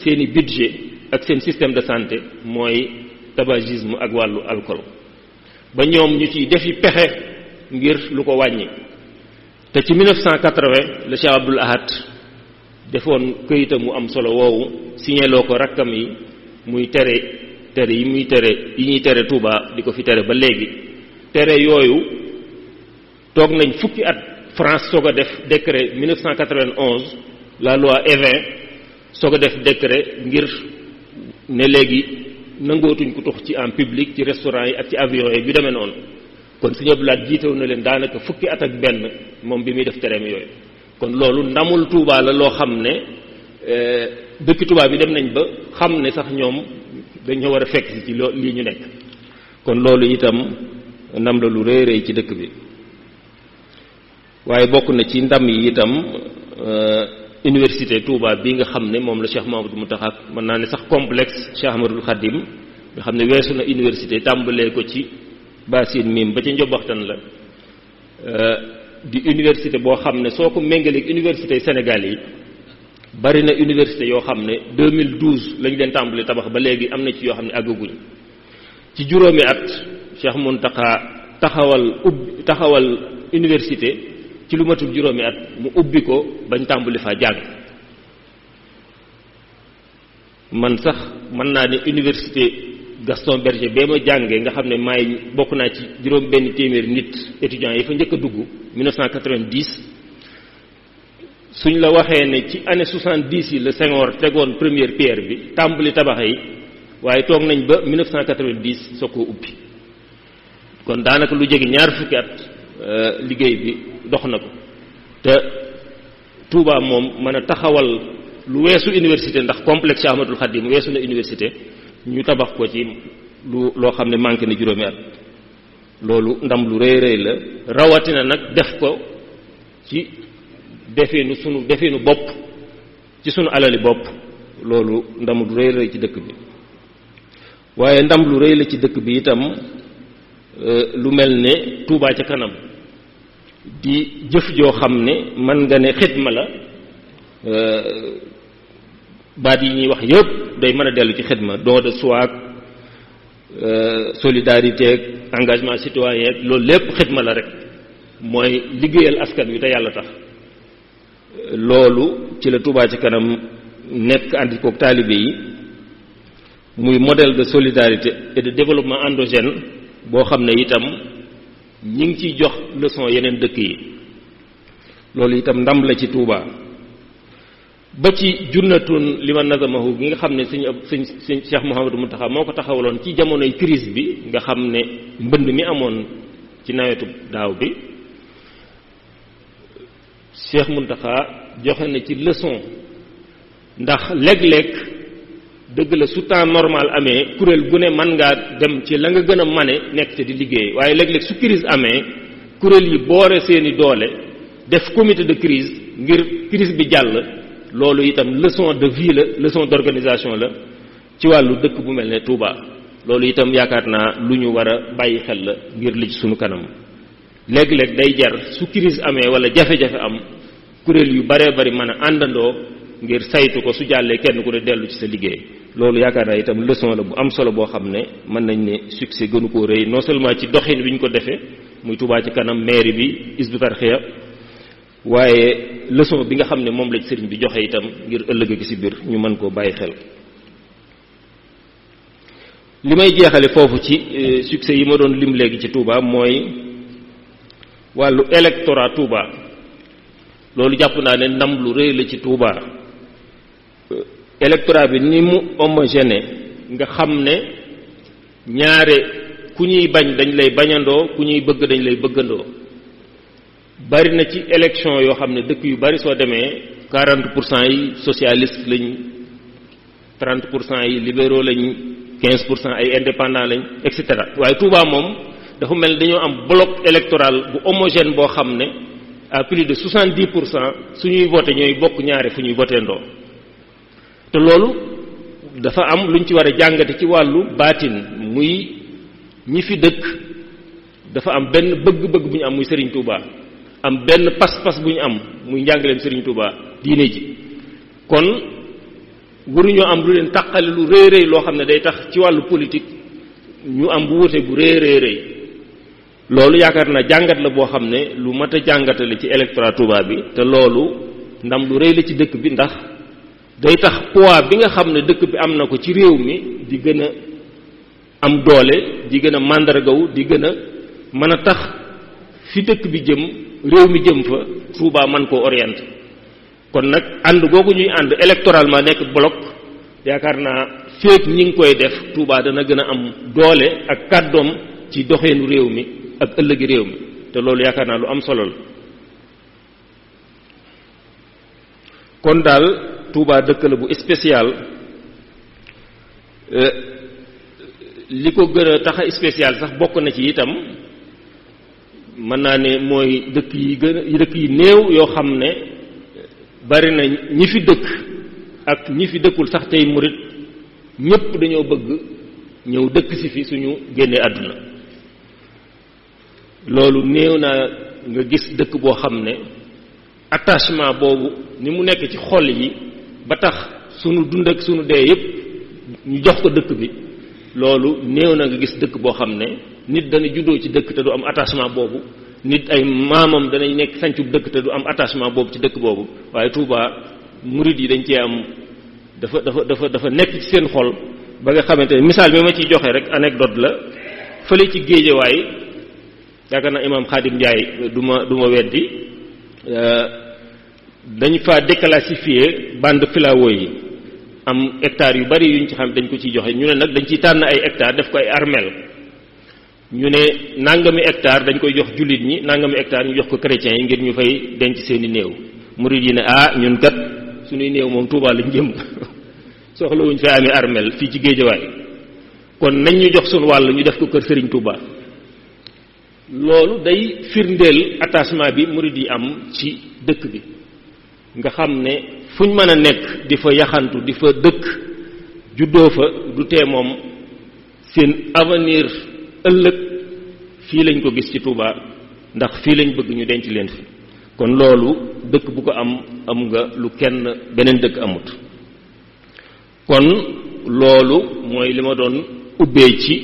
seeni budget ak seen système de santé mooy tabagisme ak wàllu alcool ba ñoom ñu ciy defi pexe ngir lu ko wàññi te ci 1980 le Cheikh Abdoul Ahad defoon këyitam mu am solo woowu signéloo ko rakkam yi muy tere yi ñuy tere Touba di ko fi tere ba léegi tere yooyu toog nañ fukki at France soog a def décret 1991 la loi Evin soog a def décret ngir ne léegi nangootuñ ko tux ci en public ci restaurant yi ak ci avion yi bi demee noonu kon Sëñ Abdou Lahad jiitew na leen daanaka fukki at ak benn moom bi muy def tereem yooyu kon loolu ndamul Touba la loo xam ne dëkki Touba bi dem nañ ba xam ne sax ñoom dañoo war a fekk ci lii ñu nekk kon loolu itam ndam la lu rëy ci dëkk bi waaye bokk na ci ndam yi itam université Touba bi nga xam ne moom la Cheikh Mahamadou Mountakha mën naa ne sax complexe Cheikh Ahmadoul Khadim nga xam ne weesu na université tàmbalee ko ci Bassine Mim ba ca Njobaxtan la di université boo xam ne soo ko méngaleeg université Sénégal yi bari na université yoo xam ne 2012 lañ leen tàmbalee tabax ba léegi am na ci yoo xam ne àggaguñ ci juróomi at Cheikh Mountakha taxawal université ci lu matul juróomi at mu ubbi ko bañ tàmbali faa jàng man sax mën naa ne université Gaston Berger bee ma jàngee nga xam ne maay bokk naa ci juróom benn téeméeri nit étudiants yi fa njëkk a dugg 1990 suñ la waxee ne ci année 70 yi la Senghor tegoon première pierre bi tàmbali tabax yi waaye toog nañ ba 1990 soo ko ubbi kon daanaka lu jege ñaar fukki at liggéey bi dox na ko te Touba moom mën a taxawal lu weesu université ndax complexe Cheikh Ahmadoul Khadim weesu na université ñu tabax ko ci loo xam ne manqué na juróomi at loolu ndam lu rëy la rawatina nag def ko ci defeenu bopp ci sunu alali bopp loolu ndam lu rëy ci dëkk bi waaye ndam lu rëy la ci dëkk bi itam lu mel ne Touba ca kanam di jëf joo xam ne mën nga ne xidma la baat yi ñuy wax yëpp day mën a dellu ci xidma don de soi solidarité ak engagement citoyen ak loolu lépp xidma la rek mooy liggéeyal askan wi te yàlla tax loolu ci la Touba ci kanam nekk àndi kook taalibe yi muy modèle de solidarité et de développement endogène boo xam ne itam ñi ngi ciy jox leçon yeneen dëkk yi loolu itam ndam la ci Touba ba ci junnatun liman nazamahu gi nga xam ne sëñ Cheikh Mouhamadou Mountakha moo ko taxawaloon ci jamonoy crise bi nga xam ne mbënd mi amoon ci nawetu daaw bi Cheikh Mountakha joxe na ci leçon ndax léeg-léeg dëgg la su temps normal amee kuréel gu ne mën ngaa dem ci la nga gën a mane nekk te di liggéey waaye léeg-léeg su crise amee kuréel yi boore seeni doole def comité de crise ngir crise bi jàll loolu itam leçon de vie la leçon d'organisation la ci wàllu dëkk bu mel ne Touba loolu itam yaakaar naa lu ñu war a bàyyi xel la ngir li ci sunu kanam léeg-léeg day jar su crise amee wala jafe-jafe am kuréel yu baree bari mën a àndandoo ngir saytu ko su jàllee kenn ku ne dellu ci sa liggéey loolu yaakaar naa itam leçon la bu am solo boo xam ne mën nañ ne succès gënu koo rëy non seulement ci doxin bi ñu ko defee muy Touba ci kanam mairie bi Hizbut Tarqiyyah waaye leçon bi nga xam ne moom la ci sëriñ bi joxe itam ngir ëllëg gi ci biir ñu mën koo bàyyi xel. li may jeexale foofu ci succès yi ma doon lim léegi ci Touba mooy wàllu électorat Touba loolu jàpp naa ne ndam lu rëy la ci Touba électorat bi ni mu homogène nga xam ne ñaare ku ñuy bañ dañ lay bañandoo ku ñuy bëgg dañ lay bëggandoo bari na ci élection yoo xam ne dëkk yu bari soo demee 40% yi socialiste lañ 30% yi libéraux lañ 15% ay indépendant lañ et cetera waaye Touba moom dafa mel dañoo am bloc électoral bu homogène boo xam ne à plus de 70% suñuy voté ñooy bokk ñaare fu ñuy voté ndoo te loolu dafa am luñ ci war a jàngate ci wàllu baatin muy ñi fi dëkk dafa am benn bëgg-bëgg bu ñu am muy Serigne Touba am benn pas-pas bu ñu am muy njàngaleem Serigne Touba diine ji kon waruñoo am lu leen taqale lu rëy rëy loo xam ne day tax ci wàllu politique ñu am bu wute bu rëy rëy rëy loolu yaakaar naa jàngat la boo xam ne lu mat a jàngatale ci électorat Touba bi te loolu ndam lu rëy la ci dëkk bi ndax day tax poids bi nga xam ne dëkk bi am na ko ci réew mi di gën a am doole di gën a màndargaw di gën a mën a tax fi dëkk bi jëm réew mi jëm fa Touba mën koo orienté kon nag ànd googu ñuy ànd électoralement nekk bloc yaakaar naa féeg ñi ngi koy def Touba dana gën a am doole ak kàddoom ci doxeenu réew mi ak ëllëgi réew mi te loolu yaakaar naa lu am solo la kon daal Touba dëkk la bu spécial li ko gën a tax a spécial sax bokk na ci itam mën naa ne mooy dëkk yi néew yoo xam ne bari na ñi fi dëkk ak ñi fi dëkkul sax tey murit ñépp dañoo bëgg ñëw dëkk si fi suñu génnee àdduna loolu néew naa nga gis dëkk boo xam ne attachement boobu ni mu nekk ci xol yi ba tax sunu dund ak sunu dee yépp ñu jox ko dëkk bi loolu néew na nga gis dëkk boo xam ne nit dana juddoo ci dëkk te du am attachement boobu nit ay maamam danañ nekk sancub dëkk te du am attachement boobu ci dëkk boobu waaye Touba murid yi dañ cee am dafa nekk ci seen xol ba nga xamante ne misaal bi ma ciy joxe rek anecdote la fële ci Géejawaay yaakaar naa imaam Khadim Ndiaye du ma weddi dañ fa déclassifier bande filao yi am hectares yu bari yuñ ci xam dañ ko ciy joxe ñu ne nag dañ ciy tànn ay hectares def ko ay armel ñu ne nangami hectare dañ koy jox jullit ñi nangami hectare ñu jox ko chrétiens yi ngir ñu fay denc seeni néew murid yi ne ñun kat suñuy néew moom Touba lañ jëm soxlawuñ fay amee armel fii ci Géejawaay kon nañ ñu jox suñu wàll ñu def ko kër Serigne Touba loolu day firndeel attachement bi murid yi am ci dëkk bi nga xam ne fuñ mën a nekk di fa yaxantu di fa dëkk juddoo fa du tee moom seen avenir ëllëg fii lañ ko gis ci Touba ndax fii lañ bëgg ñu denc leen fi kon loolu dëkk bu ko am nga lu kenn beneen dëkk amut kon loolu mooy li ma doon ubbee ci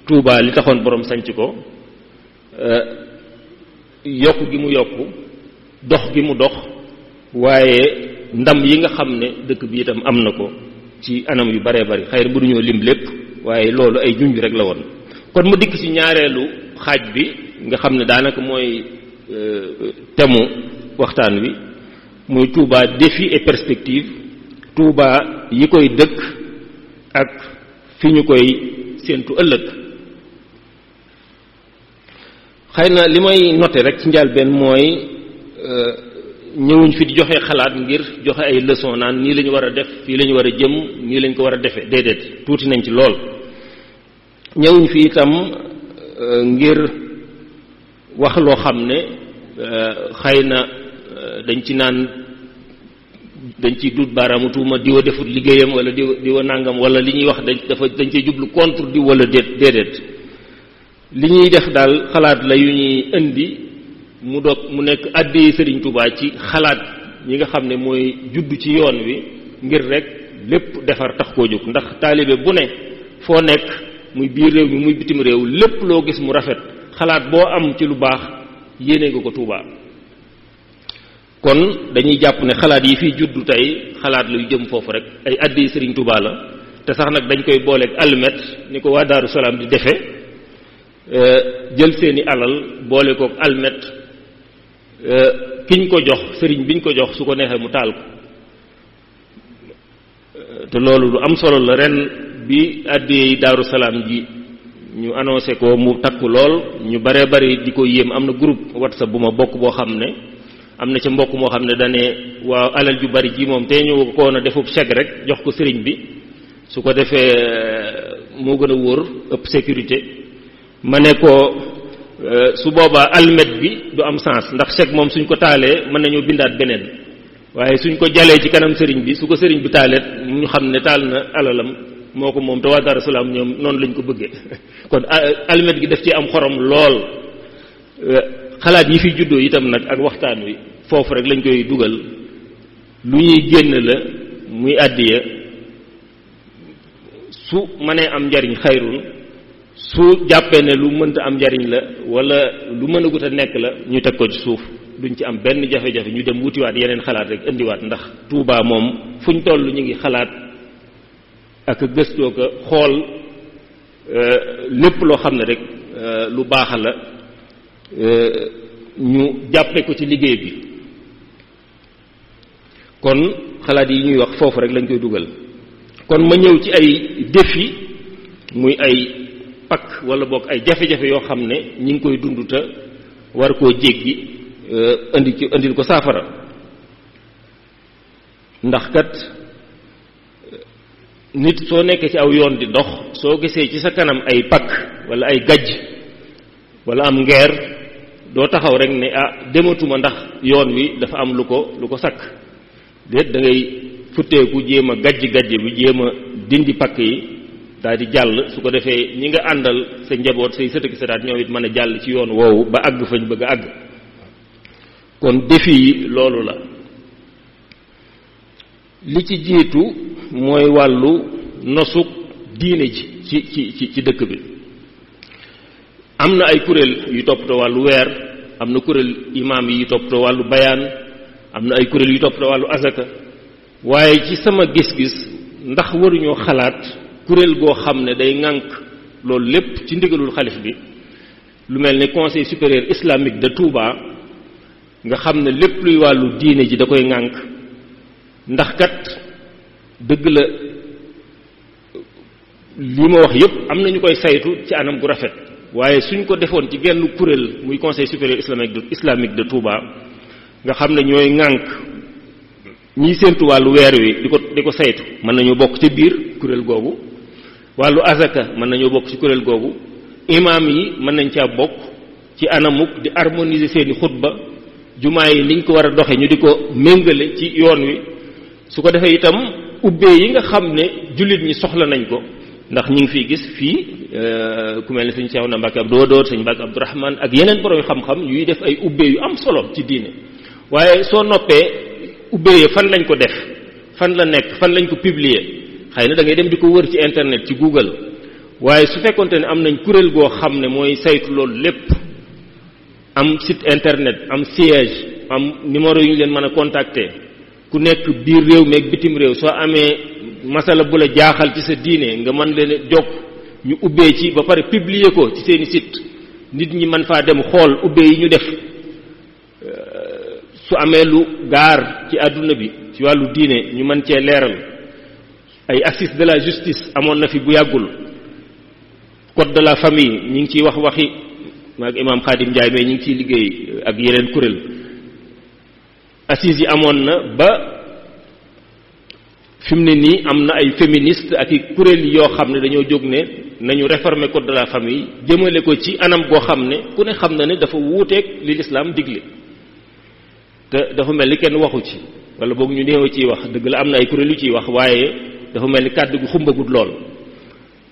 Touba li taxoon borom sanc ko yokk gi mu yokk dox gi mu dox waaye ndam yi nga xam ne dëkk bi itam am na ko ci anam yu baree bari xëy na mënuñoo lim lépp waaye loolu ay junj rek la woon kon mu dikk ci ñaareelu xaaj bi nga xam ne daanaka mooy temu waxtaan wi muy Touba défi et perspective, Touba yi koy dëkk ak fi ñu koy séentu ëllëg. xëy na li may noter rek ci njëlbéen mooy ñëwuñ fi di joxe xalaat ngir joxe ay leçon naan nii la ñu war a def fii la ñu war a jëm nii lañ ko war a defee déedéet, tuuti nañ ci lool. ñëwuñ fi itam ngir wax loo xam ne xëy na dañ ci naan dañ ciy dut baaraamu tuuma diwa defut liggéeyam wala diwa nàngam wala li ñuy wax dañ cee jublu contre di wala déedéet. li ñuy def daal xalaat la yu ñuy indi mu nekk àddee Sëriñ Tuubaa ci xalaat ñi nga xam ne mooy judd ci yoon wi ngir rek lépp defar tax koo jóg. ndax taalibe bu ne foo nekk muy biir réew mi muy bitim réew lépp loo gis mu rafet xalaat boo am ci lu baax yéene nga ko Tuubaa. kon dañuy jàpp ne xalaat yi fiy juddu tey xalaat luy jëm foofu rek ay àddee Sëriñ Tuubaa la te sax nag dañ koy booleeg almet ni ko waa Daaru Salaam di defe jël seeni alal boole kook almet kiñ ko jox sëriñ biñ ko jox su ko neexee mu taal ko te loolu lu am solo la. ren bi àddee Daaru Salaam ji ñu annoncé ko mu takku lool ñu bare bari di ko yéem. am na groupe WhatsApp bu ma bokk boo xam ne am na ca mbokk moo xam ne dane waaw alal ju bari ji moom te ñu ko woon a defub chèque rek jox ko sëriñ bi su ko defee moo gën a wóor ëpp sécurité. ma ne ko su boobaa almet bi du am sens ndax chèque moom suñ ko taalee mën nañoo bindaat beneen waaye suñ ko jalee ci kanam sëriñ bi su ko sëriñ bi taalee ñu xam ne taal na alalam moo ko moom te waa Daaru Salaam ñoom noonu lañ ko bëggee. kon almet gi daf ci am xorom lool. xalaat yi fi juddoo itam nag ak waxtaan wi foofu rek lañ koy dugal lu ñuy génn la muy àddiya su mënee am njariñ xayrun su jàppee ne lu mënta am njariñ la wala lu mën a gut a nekk la ñu teg ko ci suuf duñ ci am benn jafe-jafe ñu dem wutiwaat yeneen xalaat rek indiwaat. ndax Touba moom fuñ toll ñu ngi xalaat ak gëstoo ko xool lépp loo xam ne rek lu baax la ñu jàppe ko ci liggéey bi. kon xalaat yi ñuy wax foofu rek lañ koy dugal. kon ma ñëw ci ay défi muy ay pakk wala boog ay jafe-jafe yoo xam ne ñi ngi koy dund te war koo jéggi indil ko saafara. ndax kat nit soo nekkee ci aw yoon di dox soo gisee ci sa kanam ay pakk wala ay gajj wala am ngeer doo taxaw rek ne dematuma ndax yoon wi dafa am lu ko sakk déet da ngay futteeku jéem a gajj bi jéem a dindi pakk yi daal di jàll. su ko defee ñi nga àndal sa njaboot say sëtëki sëtaat ñoom it mën a jàll ci yoon woowu ba àgg fañ bëgg a àgg. kon défi yi loolu la. li ci jiitu mooy wàllu nosuk diine ji ci dëkk bi. am na ay kuréel yu toppatoo wàllu weer, am na kuréel imaam yi yu toppatoo wàllu bayaan, am na ay kuréel yu toppatoo wàllu azaka. waaye ci sama gis-gis ndax waruñoo xalaat kuréel goo xam ne day ŋànk loolu lépp ci ndigalul xalif bi lu mel ne conseil supérieur islamique de Touba nga xam ne lépp luy wàllu diine ji da koy ŋànk. ndax kat dëgg la li ma wax yépp am na ñu koy saytu ci anam gu rafet waaye suñ ko defoon ci genn kuréel muy conseil supérieur islamique de Touba nga xam ne ñooy ŋànk ñiy séentu wàllu weer wi di ko saytu mën nañoo bokk ci biir kuréel googu. wàllu azaka mën nañoo bokk ci kuréel googu. imaam yi mën nañ caa bokk ci anamuk di harmoniser seeni xutba. jumaa yi niñ ko war a doxe ñu di ko méngale ci yoon wi. su ko defee itam ubbee yi nga xam ne jullit ñi soxla nañ ko ndax ñu ngi fiy gis fii ku mel ne sëñ Cheikh Mbacke Abdou Wadoor sëñ Mbacke Abdourahmane ak yeneen borom xam-xam yuy def ay ubbee yu am solo ci diine. waaye soo noppee ubbee fan lañ ko def fan la nekk fan lañ ko publier xëy na da ngay dem di ko wër ci internet ci Google. waaye su fekkonte ne am nañ kuréel goo xam ne mooy saytu loolu lépp am site internet am siège am numéro yu ñu leen mën a contacter. ku nekk biir réew mi ak bitim réew soo amee masala bu la jaaxal ci sa diine nga mën leen jokk ñu ubbee ci ba pare publier ko ci seeni site nit ñi mën faa dem xool ubbee yi ñu def su amee lu gaar ci àdduna bi ci wàllu diine ñu mën cee leeral. ay assises de la justice amoon na fi bu yàggul code de la famille ñi ngi ciy wax waxi maag imam Khadim Ndiaye mais ñi ngi ciy liggéey ak yeneen kuréel assises yi amoon na ba fi mu ne nii am na ay féministes ak i kuréel yoo xam ne dañoo jóg ne nañu réformer code de la famille jëmale ko ci anam goo xam ne ku ne xam na ne dafa wuuteeg li l'islam digle te dafa mel ni kenn waxu ci wala boog ñu néew ciy wax dëgg la am na ay kuréel yu ciy wax waaye dafa mel ni kàddu gu xumbagut lool.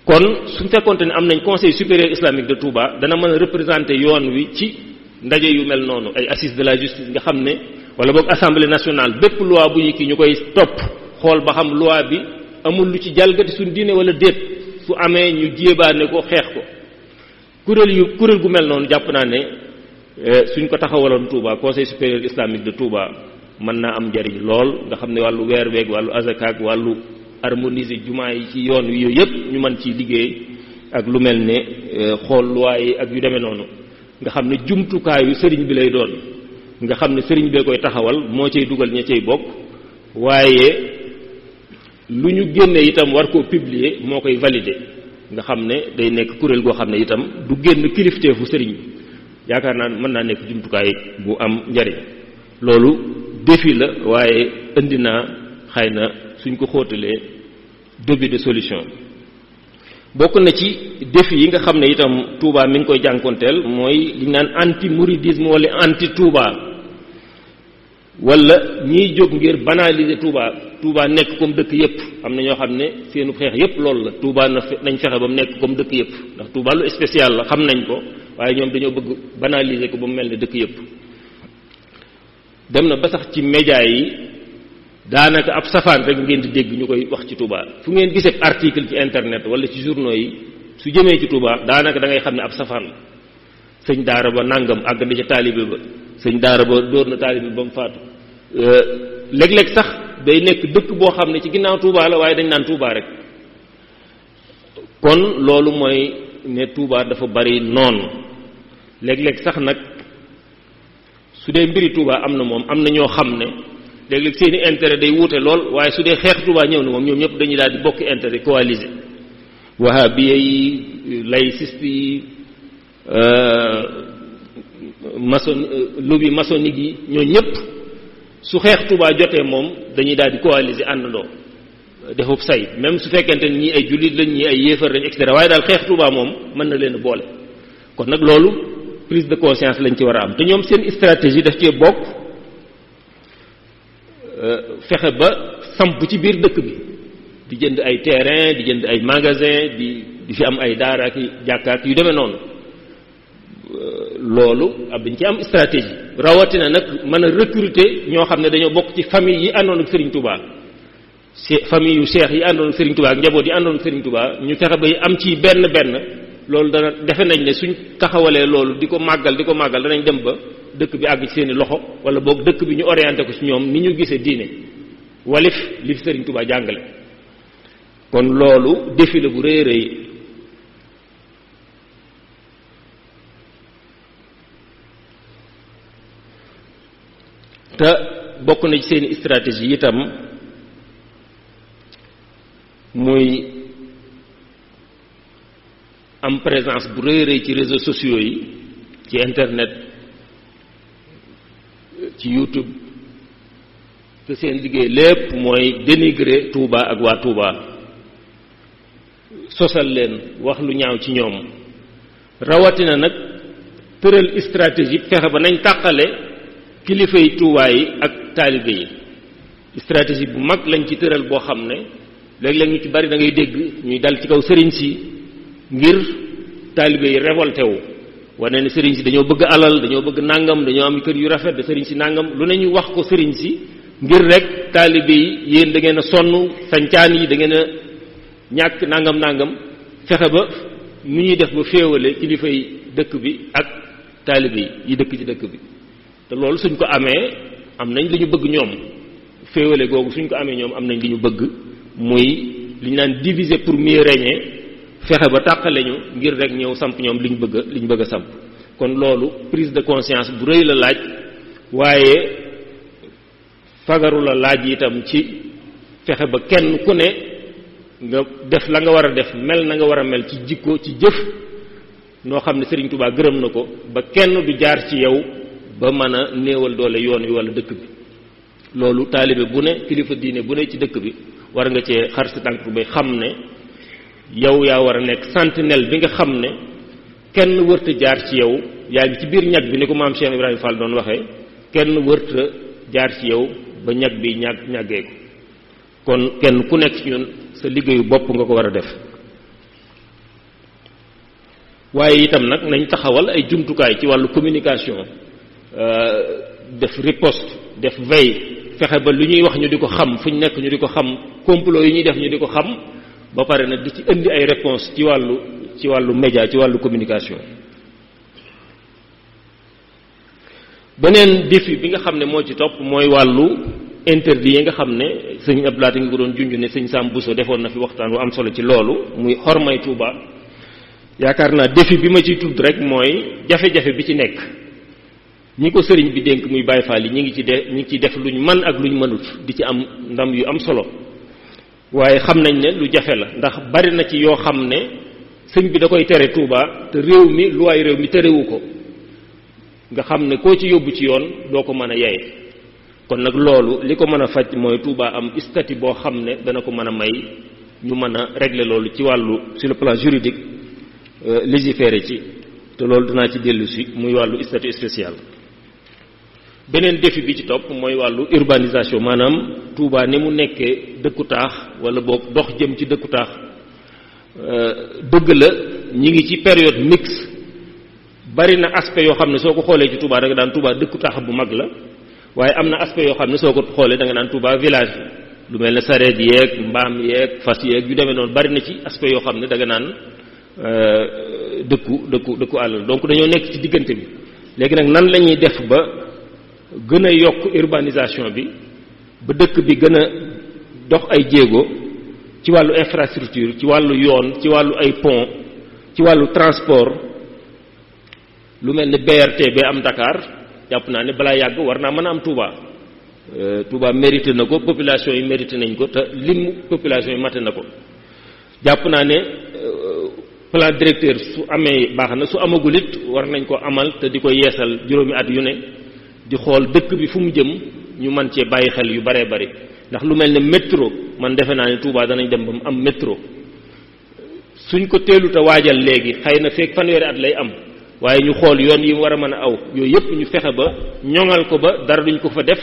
kon su fekkonte ne am nañ conseil supérieur islamique de Touba dana mën a représenter yoon wi ci ndaje yu mel noonu ay assises de la justice nga xam ne wala boog assemblée nationale bépp loi bu ñu kii ñu koy topp xool ba xam loi bi amul lu ci jalgati suñ diine wala déet su amee ñu jéebaane ko xeex ko kuréel gu mel noonu jàpp naa ne suñ ko taxawaloon Touba conseil supérieur islamique de Touba mën naa am njariñ lool nga xam ne wàllu weer weeg wàllu azaka ak wàllu harmoniser jumaa yi ci yoon wi yooyu yëpp ñu mën ci liggéey ak lu mel ne xool loi yi ak yu demee noonu nga xam ne jumtukaayu sëriñ bi lay doon nga xam ne sëriñ bee koy taxawal moo cay dugal ña cay bokk waaye lu ñu génne itam war koo publier moo koy valider nga xam ne day nekk kuréel goo xam ne itam du génn kilifteefu sëriñ bi yaakaar naa mën naa nekk jumtukaay bu am njariñ loolu défi la waaye indi naa xëy na suñ ko xóotalee début de solution bokk na ci défi yi nga xam ne itam Touba mi ngi koy jànkonteel mooy li ñu naan anti mouridisme wala anti Touba wala ñiy jóg ngir banaliser Touba nekk comme dëkk yépp am na ñoo xam ne seenu xeex yépp loolu la Touba nañ fexe ba mu nekk comme dëkk yépp ndax Touba lu spécial la xam nañ ko waaye ñoom dañoo bëgg banaliser ko ba mu mel ne dëkk yépp dem na ba sax ci média yi daanaka ab safaan rek ngeen di dégg ñu koy wax ci Touba fu ngeen gisee article ci internet wala ci journaux yi su jëmee ci Touba daanaka da ngay xam ne ab safaan la sëñ daara ba nangam àgg na ca taalibe ba sëñ daara ba dóor na taalibe ba mu faatu léeg-léeg sax day nekk dëkk boo xam ne ci ginnaaw Touba la waaye dañ naan Touba rek kon loolu mooy ne Touba dafa bari noonu léeg-léeg sax nag su dee mbiri Touba am na moom am na ñoo xam ne léeg-léeg seeni intérêt day wuute lool waaye su dee xeex Touba ñëw na moom ñoom ñëpp dañuy daal di bokk intérêt coalisé wahabiya yi laïciste yi lobby maçonnique yi ñoo ñëpp su xeex Touba jotee moom dañuy daal di coaliser àndandoo defub say même su fekkente ne ñii ay jullit lañ ñii ay yéefar lañ et cetera waaye daal xeex Touba moom mën na leen boole kon nag loolu prise de conscience lañ ci war a am te ñoom seen stratégie daf cee bokk fexe ba samp ci biir dëkk bi di jënd ay terrain di jënd ay magasin di fi am ay daara ak jàkkaat yu demee noonu loolu dañ ci am stratégie rawatina nag mën a recruter ñoo xam ne dañoo bokk ci famille yi àndoon ak Serigne Touba famille yu cheikh yi àndoon ak Serigne Touba ak njaboot yi àndoon ak Serigne Touba ñu fexe ba am ci benn loolu dana defe nañ ne suñ taxawalee loolu di ko màggal danañ dem ba dëkk bi àgg ci seeni loxo wala boog dëkk bi ñu orienté ko ci ñoom ni ñu gisee diine walif li fi Serigne Touba jàngale kon loolu défi la bu rëy rëy te bokk na ci seeni stratégie itam muy am présence bu rëy rëy ci réseaux sociaux yi ci internet ci YouTube te seen liggéey lépp mooy dénigrer Touba ak waa Touba sosal leen wax lu ñaaw ci ñoom rawatina nag tëral stratégie fexe ba nañ tàqale kilifa yi Touba yi ak taalibe yi stratégie bu mag lañ ci tëral boo xam ne léeg-léeg ñu ci bari da ngay dégg ñuy dal ci kaw sëriñ si ngir taalibe yi révolté wu wane ne sëriñ si dañoo bëgg alal dañoo bëgg nangam dañoo am kër yu rafet de sëriñ si nangam lu ne ñu wax ko sëriñ si ngir rek taalibe yi yéen da ngeen a sonn sancaan yi da ngeen a ñàkk nangam fexe ba nu ñuy def ba féewale kilifa yi dëkk bi ak taalibe yi dëkk ci dëkk bi te loolu suñ ko amee am nañ li ñu bëgg ñoom féewale googu suñ ko amee ñoom am nañ li ñu bëgg muy li ñu naan diviser pour mieux régner fexe ba tàqale ñu ngir rek ñëw samp ñoom liñ bëgg a samp kon loolu prise de conscience bu rëy la laaj waaye fagaru la laaj itam ci fexe ba kenn ku ne nga def la nga war a def mel na nga war a mel ci jikko ci jëf noo xam ne Serigne Touba gërëm na ko ba kenn du jaar ci yow ba mën a néewal doole yoon wi wala dëkk bi loolu taalibe bu ne kilifa diine bu ne ci dëkk bi war nga cee xar sa tànk bay xam ne yow yaa war a nekk sentinelle bi nga xam ne kenn wërta jaar ci yow yaa ngi ci biir ñag bi ni ko maam Cheikh Ibrahima Fall doon waxee kenn wërta jaar ci yow ba ñag bi ñàggee ko kon kenn ku nekk ci ñun sa liggéeyu bopp nga ko war a def waaye itam nag nañ taxawal ay jumtukaay ci wàllu communication def riposte def veille fexe ba lu ñuy wax ñu di ko xam fu ñu nekk ñu di ko xam complot yi ñuy def ñu di ko xam ba pare nag di ci indi ay réponse ci wàllu média ci wàllu communication beneen défi bi nga xam ne moo ci topp mooy wàllu interdit yi nga xam ne sëñ Abdoulaye nga ko doon junj ne sëñ Sam Bousso defoon na fi waxtaan wu am solo ci loolu muy xormay Touba yaakaar naa défi bi ma ciy tudd rek mooy jafe-jafe bi ci nekk ñi ko sëriñ bi dénk muy Baye Fall yi ñi ngi ci def luñ mën ak luñ mënut di ci am ndam yu am solo waaye xam nañ ne lu jafe la ndax bari na ci yoo xam ne sëñ bi da koy tere Touba te réew mi luwaay réew mi terewu ko nga xam ne koo ci yóbbu ci yoon doo ko mën a yaye kon nag loolu li ko mën a faj mooy Touba am statut boo xam ne dana ko mën a may ñu mën a régler loolu ci wàllu sur le plan juridique légiférer ci te loolu dinaa ci dellu si muy wàllu statut spécial beneen défi bi ci topp mooy wàllu urbanisation maanaam Touba ni mu nekkee dëkku taax wala boog dox jëm ci dëkku taax dëgg la ñi ngi ci période mixte bari na aspect yoo xam ne soo ko xoolee ci Touba da nga daan Touba dëkku taax bu mag la waaye am na aspect yoo xam ne soo ko xoolee da nga naan Touba village lu mel ne sareet yeeg mbaam yeeg fas yeeg yu demee noonu bari na ci aspect yoo xam ne da nga naan dëkku àll donc dañoo nekk ci diggante bi léegi nag nan la ñuy def ba gën a yokk urbanisation bi ba dëkk bi gën a dox ay jéego ci wàllu infrastructure ci wàllu yoon ci wàllu ay pont ci wàllu transport lu mel ne BRT bi am Dakar jàpp naa ne balaa yàgg war naa mën a am Touba Touba mérité na ko population yi mérité nañ ko te limu population yi mate na ko jàpp naa ne plan directeur su amee baax na su amagul it war nañ ko amal te di ko yeesal juróomi at yu ne di xool dëkk bi fu mu jëm ñu mën cee bàyyi xel yu baree bari ndax lu mel ne métro man defe naa ne Touba danañ dem ba mu am métro suñ ko teelut a waajal léegi xëy na feek fanweeri at lay am waaye ñu xool yoon yi mu war a mën a aw yooyu yëpp ñu fexe ba ñoŋal ko ba dara duñ ko fa def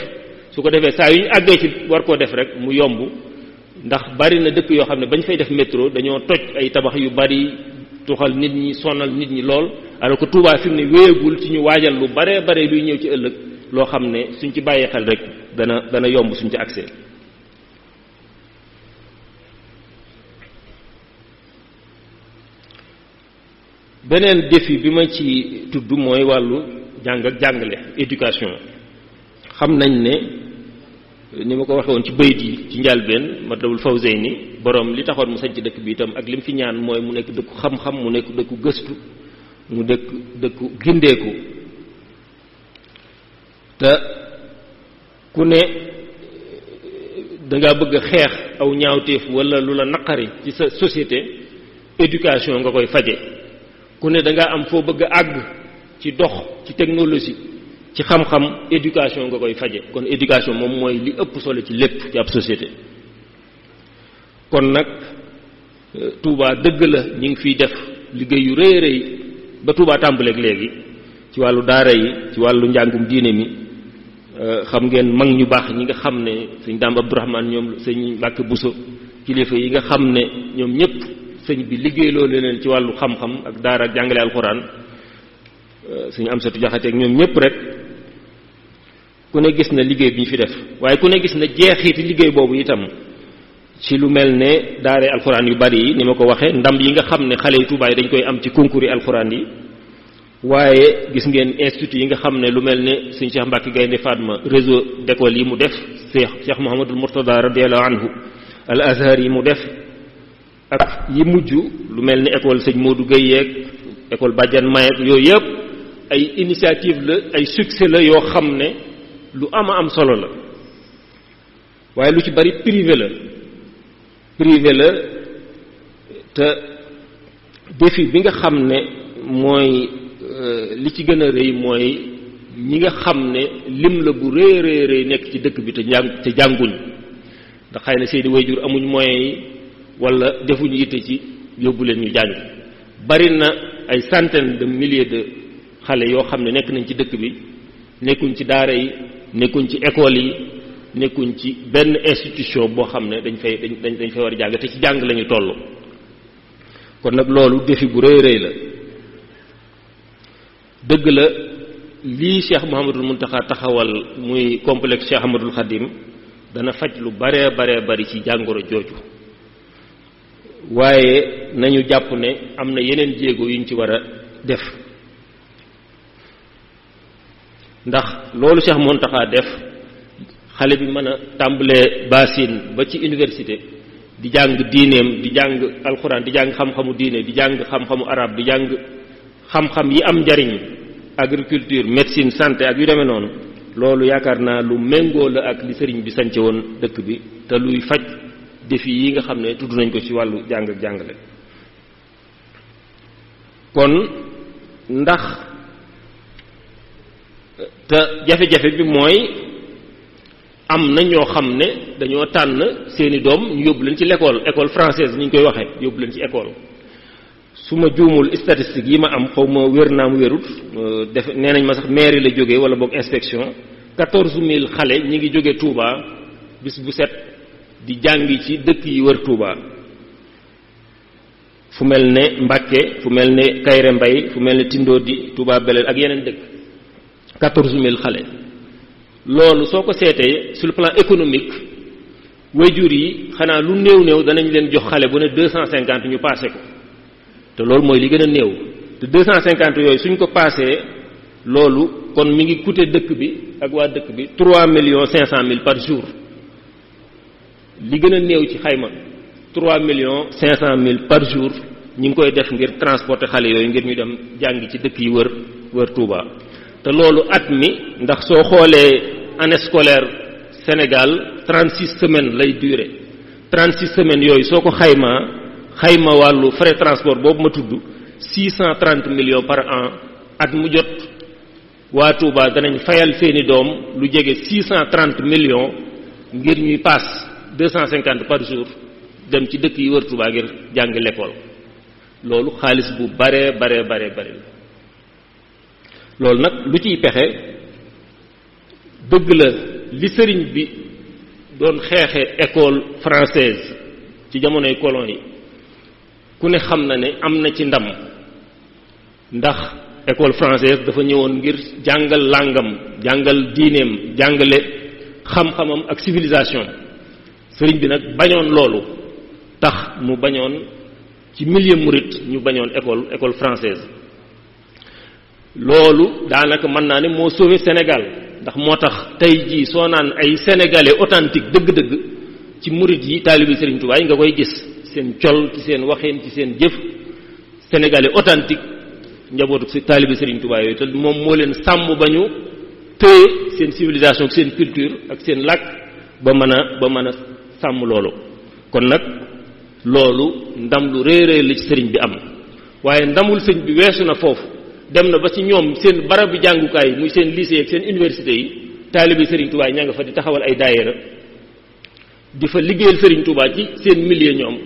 su ko defee saa yu ñu àggee ci war koo def rek mu yomb ndax bari na dëkk yoo xam ne bañ fay def métro dañoo toj ay tabax yu bari tuxal nit ñi sonal nit ñi lool alors que Touba fi mu ne wéyagul ci ñu waajal lu baree bare luy ñëw ci ëllëg loo xam ne suñ ci bàyyee xel rek dana yomb suñ ci accès. beneen défi bi ma ci tudd mooy wàllu jàng ak jàngale éducation xam nañ ne ni ma ko waxee woon ci bayit yi ci njàlbeen Matlabul Fawzayni borom li taxoon mu sañ ci dëkk bi itam ak lim fi ñaan mooy mu nekk dëkku xam-xam mu nekk dëkku gëstu mu dëkku gindeeku te ku ne danga bëgg a xeex aw ñaawteef wala lu la naqari ci sa société éducation nga koy faje ku ne danga am foo bëgg a àgg ci dox ci technologie ci xam-xam éducation nga koy faje kon éducation moom mooy li ëpp solo ci lépp ci ab société kon nag Touba dëgg la ñu ngi fiy def liggéey yu rëy rëy ba Touba tàmbaleeg léegi ci wàllu daara yi ci wàllu njàngum diine mi xam ngeen mag ñu baax ñi nga xam ne sëñ Daam Abdourahmane ñoom sëñ Mbàkke Buso kilifa yi nga xam ne ñoom ñëpp sëñ bi liggéey loolu leen ci wàllu xam-xam ak daara ak jàngale alxuraan sëñ Amsatu Jaxate ak ñoom ñëpp rek ku ne gis na liggéey bi ñu fi def waaye ku ne gis na jeexiti liggéey boobu itam ci lu mel ne daara alxuraan yu bari yi ni ma ko waxee ndam yi nga xam ne xale yu Tuubaa yi dañ koy am ci concours yi alxuraan yi waaye gis ngeen institut yi nga xam ne lu mel ne sëñ Cheikh Mbacke Gaynde Fatma réseau d'école yi mu def Cheikh Mouhamadul Mourtada radiyallahu anhu al Azhar yi mu def ak yi mujj lu mel ni école sëñ Modou Gueye yeeg école Badiane Mayek yooyu yëpp ay initiative la ay succès la yoo xam ne lu ama am solo la waaye lu ci bari privé la te défi bi nga xam ne mooy li ci gën a rëy mooy ñi nga xam ne lim la bu rëy nekk ci dëkk bi te jànguñ ndax xëy na seeni waajur amuñ moyens yi wala defuñu yitte ci yóbbu leen ñu jàng bari na ay centaines de milliers de xale yoo xam ne nekk nañ ci dëkk bi nekkuñ ci daara yi nekkuñ ci école yi nekkuñ ci benn institution boo xam ne dañ fay war a jàng te ci jàng lañu toll. kon nag loolu défi bu rëy la dëgg la lii Cheikh Mouhamadul Mountakha taxawal muy complexe Cheikh Ahmadul Khadim dana faj lu bare bari ci jàngoro jooju waaye nañu jàpp ne am na yeneen jéego yuñ ci war a def ndax loolu Cheikh Mountakha def xale bi mën a tàmbalee basin ba ci université di jàng diineem di jàng alxuraan di jàng xam-xamu diine di jàng xam-xamu arab di jàng xam-xam yi am njariñ agriculture médecine santé ak yu demee noonu loolu yaakaar naa lu méngoo la ak li sëriñ bi sance woon dëkk bi te luy faj défi yi nga xam ne tudd nañ ko ci wàllu jàng ak jàngale kon ndax te jafe-jafe bi mooy am na ñoo xam ne dañoo tànn seeni doom ñu yóbbu leen ci école française ni ñu koy waxee yóbbu leen ci école su ma juumul statistique yi ma am xaw ma wér naa mu wérut def nee nañ ma sax mairie la jógee wala boog inspection 14000 xale ñi ngi jóge Touba bis bu set di jàngi ci dëkk yi wër Touba fu mel ne Mbacké fu mel ne Kayre Mbay fu mel ne Tindodi Touba Belel ak yeneen dëkk 14000 xale loolu soo ko seetee sur le plan économique waajur yi xanaa lu néew danañ leen jox xale bu ne 250 ñu passé ko te loolu mooy li gën a néew te 250 yooyu suñ ko passé loolu kon mi ngi coûter dëkk bi ak waa dëkk bi 3,5 millions par jour li gën a néew ci xayma 3,5 millions par jour ñi ngi koy def ngir transporter xale yooyu ngir ñu dem jàngi ci dëkk yi wër Touba te loolu at mi ndax soo xoolee année scolaire Sénégal 36 semaines lay durer 36 semaines yooyu soo ko xayma wàllu frais transport boobu ma tudd 630 millions par an at mu jot waa Touba danañ fayal seeni doom lu jege 630 millions ngir ñuy paas 250 par jour dem ci dëkk yi wër Touba ngir jàng l'école loolu xaalis bu bare la loolu nag lu ciy pexe dëgg la li sëriñ bi doon xeexe école française ci jamonoy colon yi ku ne xam na ne am na ci ndam ndax école française dafa ñëwoon ngir jàngal làngam jàngal diineem jàngale xam-xamam ak civilisation sëriñ bi nag bañoon loolu tax mu bañoon ci milieu murit ñu bañoon école française loolu daanaka mën naa ne moo sauvé Sénégal ndax moo tax tey jii soo naan ay sénégalais authentique dëgg-dëgg ci murit yi taalibi Sëriñ Tuubaa yi nga koy gis seen col ci seen waxeen ci seen jëf sénégalais authentique njabootu si taalibi Sëriñ Tuubaa yooyu te moom moo leen sàmm ba ñu téye seen civilisation ak seen culture ak seen làkk ba mën a sàmm loolu kon nag loolu ndam lu réeréer la ci sëriñ bi am waaye ndamul sëriñ bi weesu na foofu dem na ba ci ñoom seen barab bi jàngukaay muy seen lycée ak seen université yi taalibi Sëriñ Tuubaa ña nga fa di taxawal ay daayira di fa liggéeyal Sëriñ Tuubaa ci seen milieu ñoom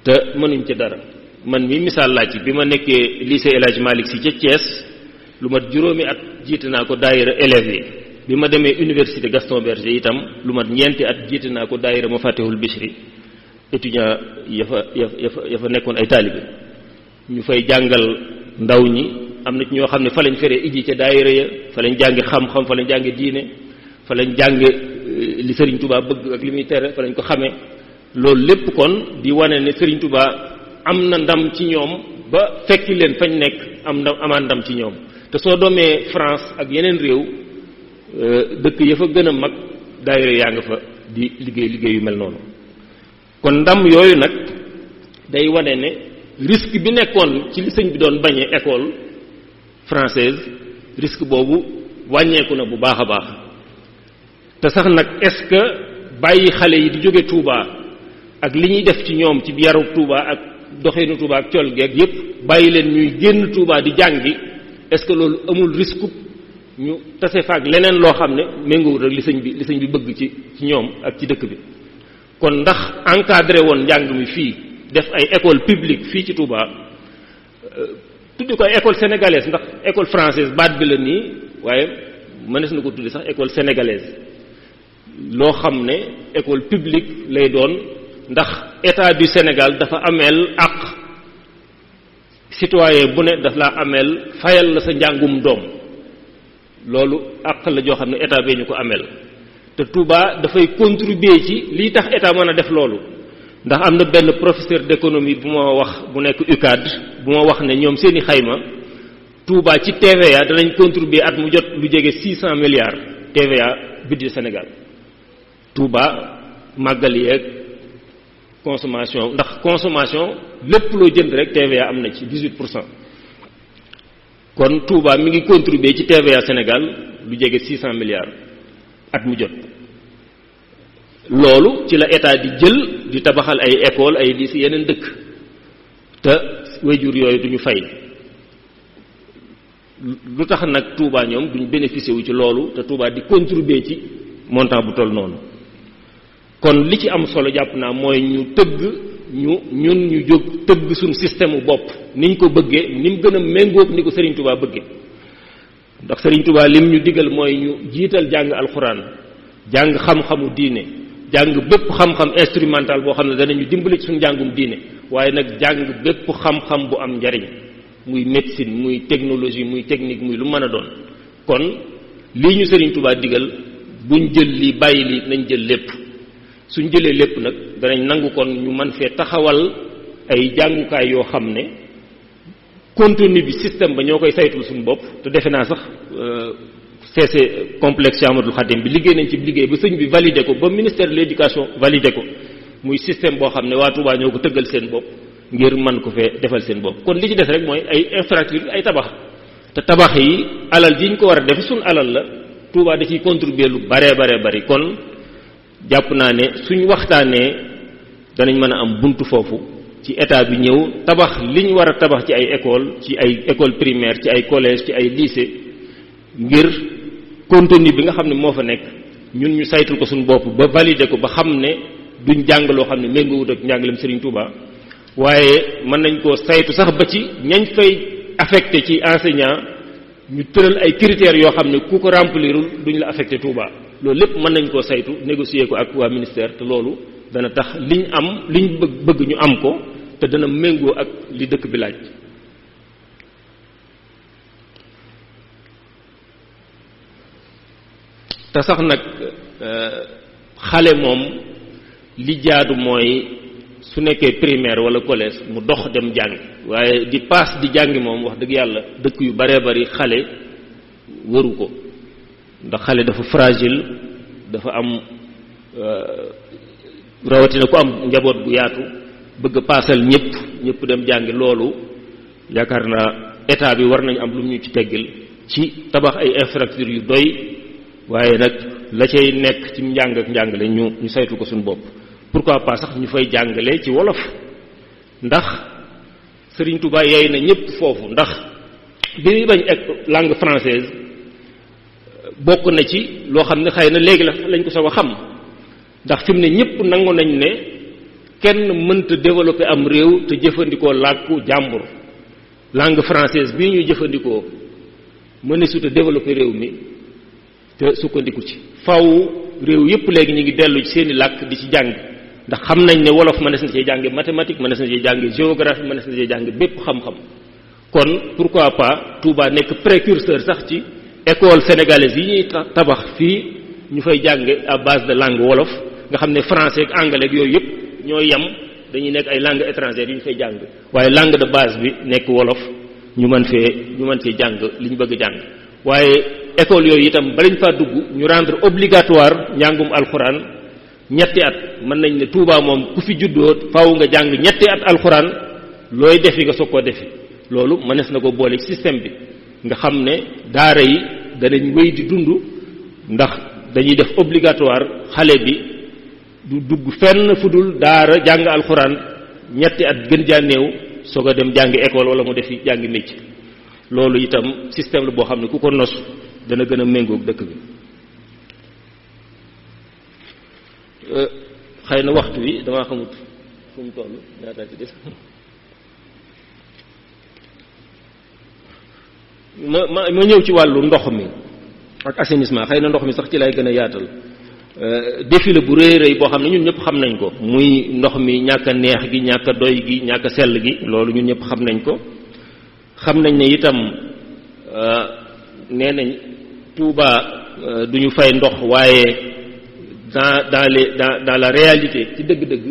te mënuñ ci dara man mi misaal laa ci bi ma nekkee lycée El Hadj Malick Sy ca Thiès lu mat juróomi at jiite naa ko daayira élèves yi bi ma demee université Gaston Berger itam lu mat ñeenti at jiite naa ko daayira Mafatihul Bichri étudiant ya fa nekkoon ay taalibe ñu fay jàngal ndaw ñi am na ci ñoo xam ne fa lañ feree iji ca daayira ya fa lañ jànge xam-xam fa lañ jànge diine fa lañ jànge li Sëriñ Tuubaa bëgg ak li muy tere fa lañ ko xamee loolu lépp kon di wane ne Sëriñ Tuubaa am na ndam ci ñoom ba fekki leen fañ nekk amaat ndam ci ñoom te soo doomee France ak yeneen réew dëkk ya fa gën a mag daayira yaa nga fa di liggéey yu mel noonu kon ndam yooyu nag day wane ne risque bi nekkoon ci li sëñ bi doon bañee école française risque boobu wàññeeku na bu baax a baax te sax nag est-ce que bàyyi xale yi di jóge Touba ak li ñuy def ci ñoom ci yaru Touba ak doxinu Touba ak col geeg yépp bàyyi leen ñuy génn Touba di jàngi est-ce que loolu amul risque ñu tase faak leneen loo xam ne méngoowul rek li sëñ bi bëgg ci ñoom ak ci dëkk bi. kon ndax encadré woon njàng mi fii def ay école publique fii ci Touba tuddi ko école sénégalaise ndax école française baat bi la nii waaye mënees na ko tuddi sax école sénégalaise loo xam ne école publique lay doon ndax état du Sénégal dafa ameel ak citoyen bu ne daf laa ameel fayal la sa njàngum doom loolu ak la joo xam ne état bee ñu ko ameel te Touba dafay contribuer ci lii tax état mën a def loolu ndax am na benn professeur d'économie bu ma wax bu nekk UCAD bu ma wax ne ñoom seeni xayma Touba ci TVA danañ contribuer at mu jot lu jege 600 milliards TVA budget Sénégal Touba màggal yeeg consommation ndax consommation lépp loo jënd rek TVA am na ci 18%. kon Touba mi ngi contribuer ci TVA Sénégal lu jege 600 milliards at mu jot loolu ci la état di jël di tabaxal ay école ay lycée yeneen dëkk te wayjur yooyu duñu fay lu tax nag Touba ñoom duñ bénéficier wu ci loolu te Touba di contribuer ci montant bu toll noonu kon li ci am solo jàpp naa mooy ñu jóg tëgg suñ système bopp niñ ko bëggee ni mu gën a méngóog ni ko Serigne Touba bëggee ndax Serigne Touba lim ñu digal mooy ñu jiital jàng alxuraan jàng xam-xamu diine jàng bépp xam-xam instrumental boo xam ne danañu dimbali ci suñu njàngum diine waaye nag jàng bépp xam-xam bu am njariñ muy médecine muy technologie muy technique muy lu mën a doon kon lii ñu Serigne Touba digal buñ jël lii bàyyi lii nañ jël lépp suñ jëlee lépp nag danañ nangu kon ñu mën fee taxawal ay jàngukaay yoo xam ne contenu bi système ba ñoo koy saytul suñu bopp te defe naa sax CC complexe Cheikh Ahmadoul Khadim bi liggéey nañ ci liggéey ba sëñ bi validé ko ba ministère de l'éducation validé ko muy système boo xam ne waa Touba ñoo ko tëggal seen bopp ngir mën ko fee defal seen bopp kon li ci des rek mooy ay infrastructure ay tabax te tabax yi alal ji ñu ko war a defe suñ alal la Touba da ciy contribuer lu baree bari kon jàpp naa ne suñ waxtaanee danañ mën a am buntu foofu ci état bi ñëw tabax li ñu war a tabax ci ay école primaire ci ay collège ci ay lycée ngir contenu bi nga xam ne moo fa nekk ñun ñu saytul ko suñu bopp ba valider ko ba xam ne duñ jàng loo xam ne méngoowut ak njàngaleem Serigne Touba waaye mën nañ koo saytu sax ba ci ñañ fay affecté ci enseignant ñu tëral ay critères yoo xam ne ku ko remplirul duñ la affecté Touba loolu lépp mën nañ koo saytu négocier ko ak waa ministère te loolu dana tax liñ bëgg ñu am ko te dana méngoo ak li dëkk bi laaj te sax nag xale moom li jaadu mooy su nekkee primaire wala collège mu dox dem jàng waaye di paas di jàngi moom wax dëgg yàlla dëkk yu baree bari xale waru ko ndax xale dafa fragile dafa am rawatina ku am njaboot gu yaatu bëgg a paasal ñëpp dem jàngi loolu yaakaar naa état bi war nañu am lu ñu ci teggil ci tabax ay infrastructures yu doy waaye nag la cay nekk ci njàng ak njàngale ñu saytu ko suñu bopp pourquoi pas sax ñu fay jàngale ci wolof ndax Serigne Touba yey na ñëpp foofu ndax bi bañ ek langue française bokk na ci loo xam ne xëy na léegi lañ ko soog a xam ndax fi mu ne ñëpp nangu nañ ne kenn mënta développer am réew te jëfandikoo làkku jàmbur langue française bii ñuy jëfandikoo mëneesut a développer réew mi te sukkandiku ci faw réew yëpp léegi ñu ngi dellu ci seeni làkk di ci jàng ndax xam nañ ne wolof mënees na cee jànge mathématique mënees na cee jànge géographie mënees na cee jànge bépp xam-xam kon pourquoi pas Touba nekk précurseur sax ci école sénégalaise yi ñuy tabax fii ñu fay jànge à base de langue wolof nga xam ne français ak anglais ak yooyu yëpp ñoo yem dañuy nekk ay langues étrangères yu ñu fay jàng waaye langue de base bi nekk wolof ñu mën fee jàng li ñu bëgg jàng waaye école yooyu itam balañ faa dugg ñu rendre obligatoire njàngum alxuraan ñetti at mën nañ ne Touba moom ku fi juddoo faaw nga jàng ñetti at alxuraan looy defi nga soog koo defi loolu mënees na ko boole système bi nga xam ne daara yi danañ wéy di dund ndax dañuy def obligatoire xale bi du dugg fenn fu dul daara jàng alxuraan ñetti at gën jaa néew soog a dem jàngi école wala mu defi jàngi métier. loolu itam système la boo xam ne ku ko nos dana gën a méngoog dëkk bi. xëy na waxtu wi damaa xamut fu mu toll ñaata ci des ma ñëw ci wàllu ndox mi ak assainissement. xëy na ndox mi sax ci lay gën a yaatal. défi la bu rëy rëy boo xam ne ñun ñëpp xam nañ ko, muy ndox mi ñàkk a neex gi, ñàkk a doy gi, ñàkk a sell gi. loolu ñun ñëpp xam nañ ko. xam nañ ne itam nee nañ Touba du ñu fay ndox, waaye dans la réalité ci dëgg-dëgg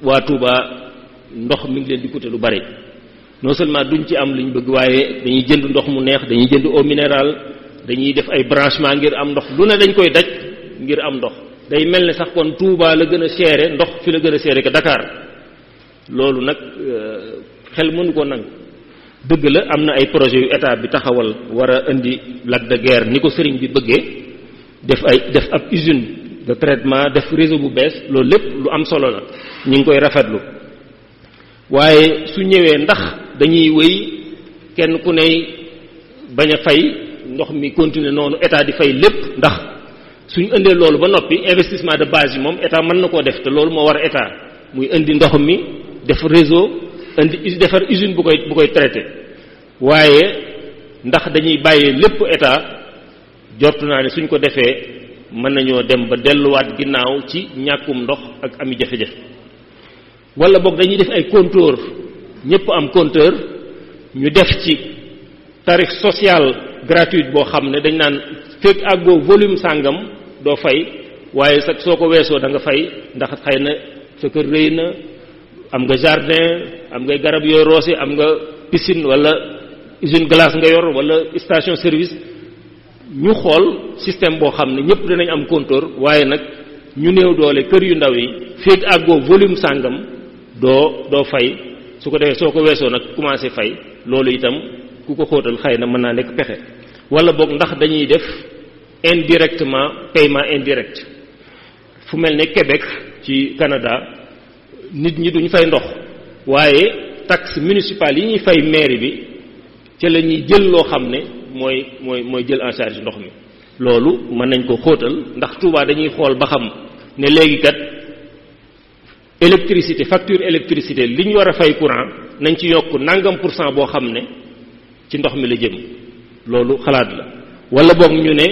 waa Touba ndox mi ngi leen di coûter lu bari. non seulement duñ ci am liñ bëgg, waaye dañuy jënd ndox mu neex, dañuy jënd eau minérale, dañuy def ay branchement ngir am ndox, lu ne dañ koy daj ngir am ndox. day mel ne sax kon Touba la gën a seere ndox, fi la gën a seere que Dakar. loolu nag xel mënu ko nangu. dëgg la am na ay projet yu état bi taxawal war a indi lac de Guiers ni ko sëriñ bi bëggee, def ab usine de traitement, def réseau bu bees. loolu lépp lu am solo la, ñu ngi koy rafetlu. waaye su ñëwee ndax dañuy wéy kenn ku ne bañ a fay ndox mi continuer noonu état di fay lépp? ndax suñu indee loolu ba noppi investissement de base yi moom état mën na koo def, te loolu moo war a état muy indi ndox mi, def réseau, indi defar usine bu koy traité. waaye ndax dañuy bàyyi lépp état? jortu naa ne suñ ko defee mën nañoo dem ba delluwaat ginnaaw ci ñàkkum ndox ak ami jafe-jafe. wala boog dañuy def ay compteur, ñëpp am compteur, ñu def ci tarif social gratuit boo xam ne dañ naan fekk àggoo volume sàngam doo fay, waaye sax soo ko weesoo da nga fay, ndax xëy na sa kër rëy na, am nga jardin, am ngay garab yooyu roose, am nga piscine wala usine glace nga yor wala station service. ñu xool système boo xam ne ñëpp dinañ am compteur, waaye nag ñu néew doole kër yu ndaw yi fekk àggoo volume sàngam doo fay. su ko defee soo ko weesoo nag commencé fay. loolu itam ku ko xóotal xëy na mën naa nekk pexe. wala boog ndax dañuy def indirectement paiement indirect. fu mel ne Québec ci Canada nit ñi duñ fay ndox, waaye taxe municipale yi ñuy fay mairie bi ca la ñuy jël loo xam ne mooy jël en charge ndox mi. loolu mën nañ ko xóotal, ndax Touba dañuy xool ba xam ne léegi kat électricité, facture électricité li ñu war a fay courant nañ ci yokk nangam % boo xam ne ci ndox mi la jëm. loolu xalaat la. wala boog ñu ne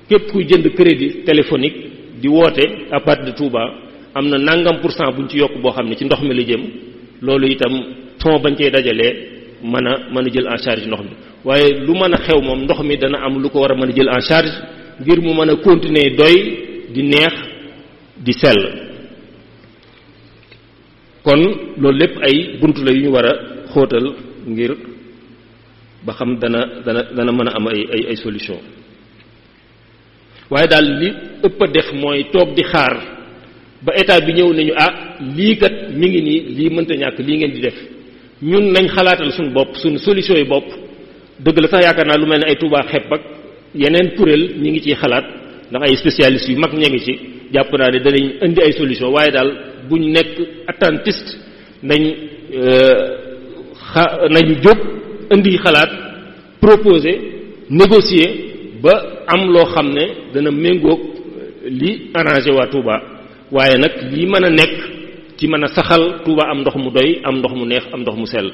képp kuy jënd crédit téléphonique di woote à partir de Touba am na nangam % buñ ci yokk boo xam ne ci ndox mi la jëm. loolu itam fond bañ cey dajalee mën a jël en charge ndox mi. waaye lu mën a xew moom ndox mi dana am lu ko war a mën a jël en charge ngir mu mën a continuer doy, di neex, di sell. kon loolu lépp ay buntu la yu ñu war a xóotal ngir ba xam dana mën a am ay solution. waaye daal li ëpp a def mooy toog di xaar ba état bi ñëw nañu lii kat mi ngi nii, lii mënta ñàkk, lii ngeen di def. ñun nañ xalaatal suñu bopp, suñu solution yi bopp. dëgg la sax yaakaar naa lu mel ne ay Touba xepp ak yeneen kuréel ñi ngi ciy xalaat, ndax ay spécialistes yu mag ña ngi ci. jàpp naa ne danañ indi ay solution, waaye daal buñ nekk attentiste, nañ jóg indi xalaat, proposer, négocier ba am loo xam ne dana méngoog li arrangé waa Touba. waaye nag lii mën a nekk ci mën a saxal Touba am ndox mu doy, am ndox mu neex, am ndox mu sell.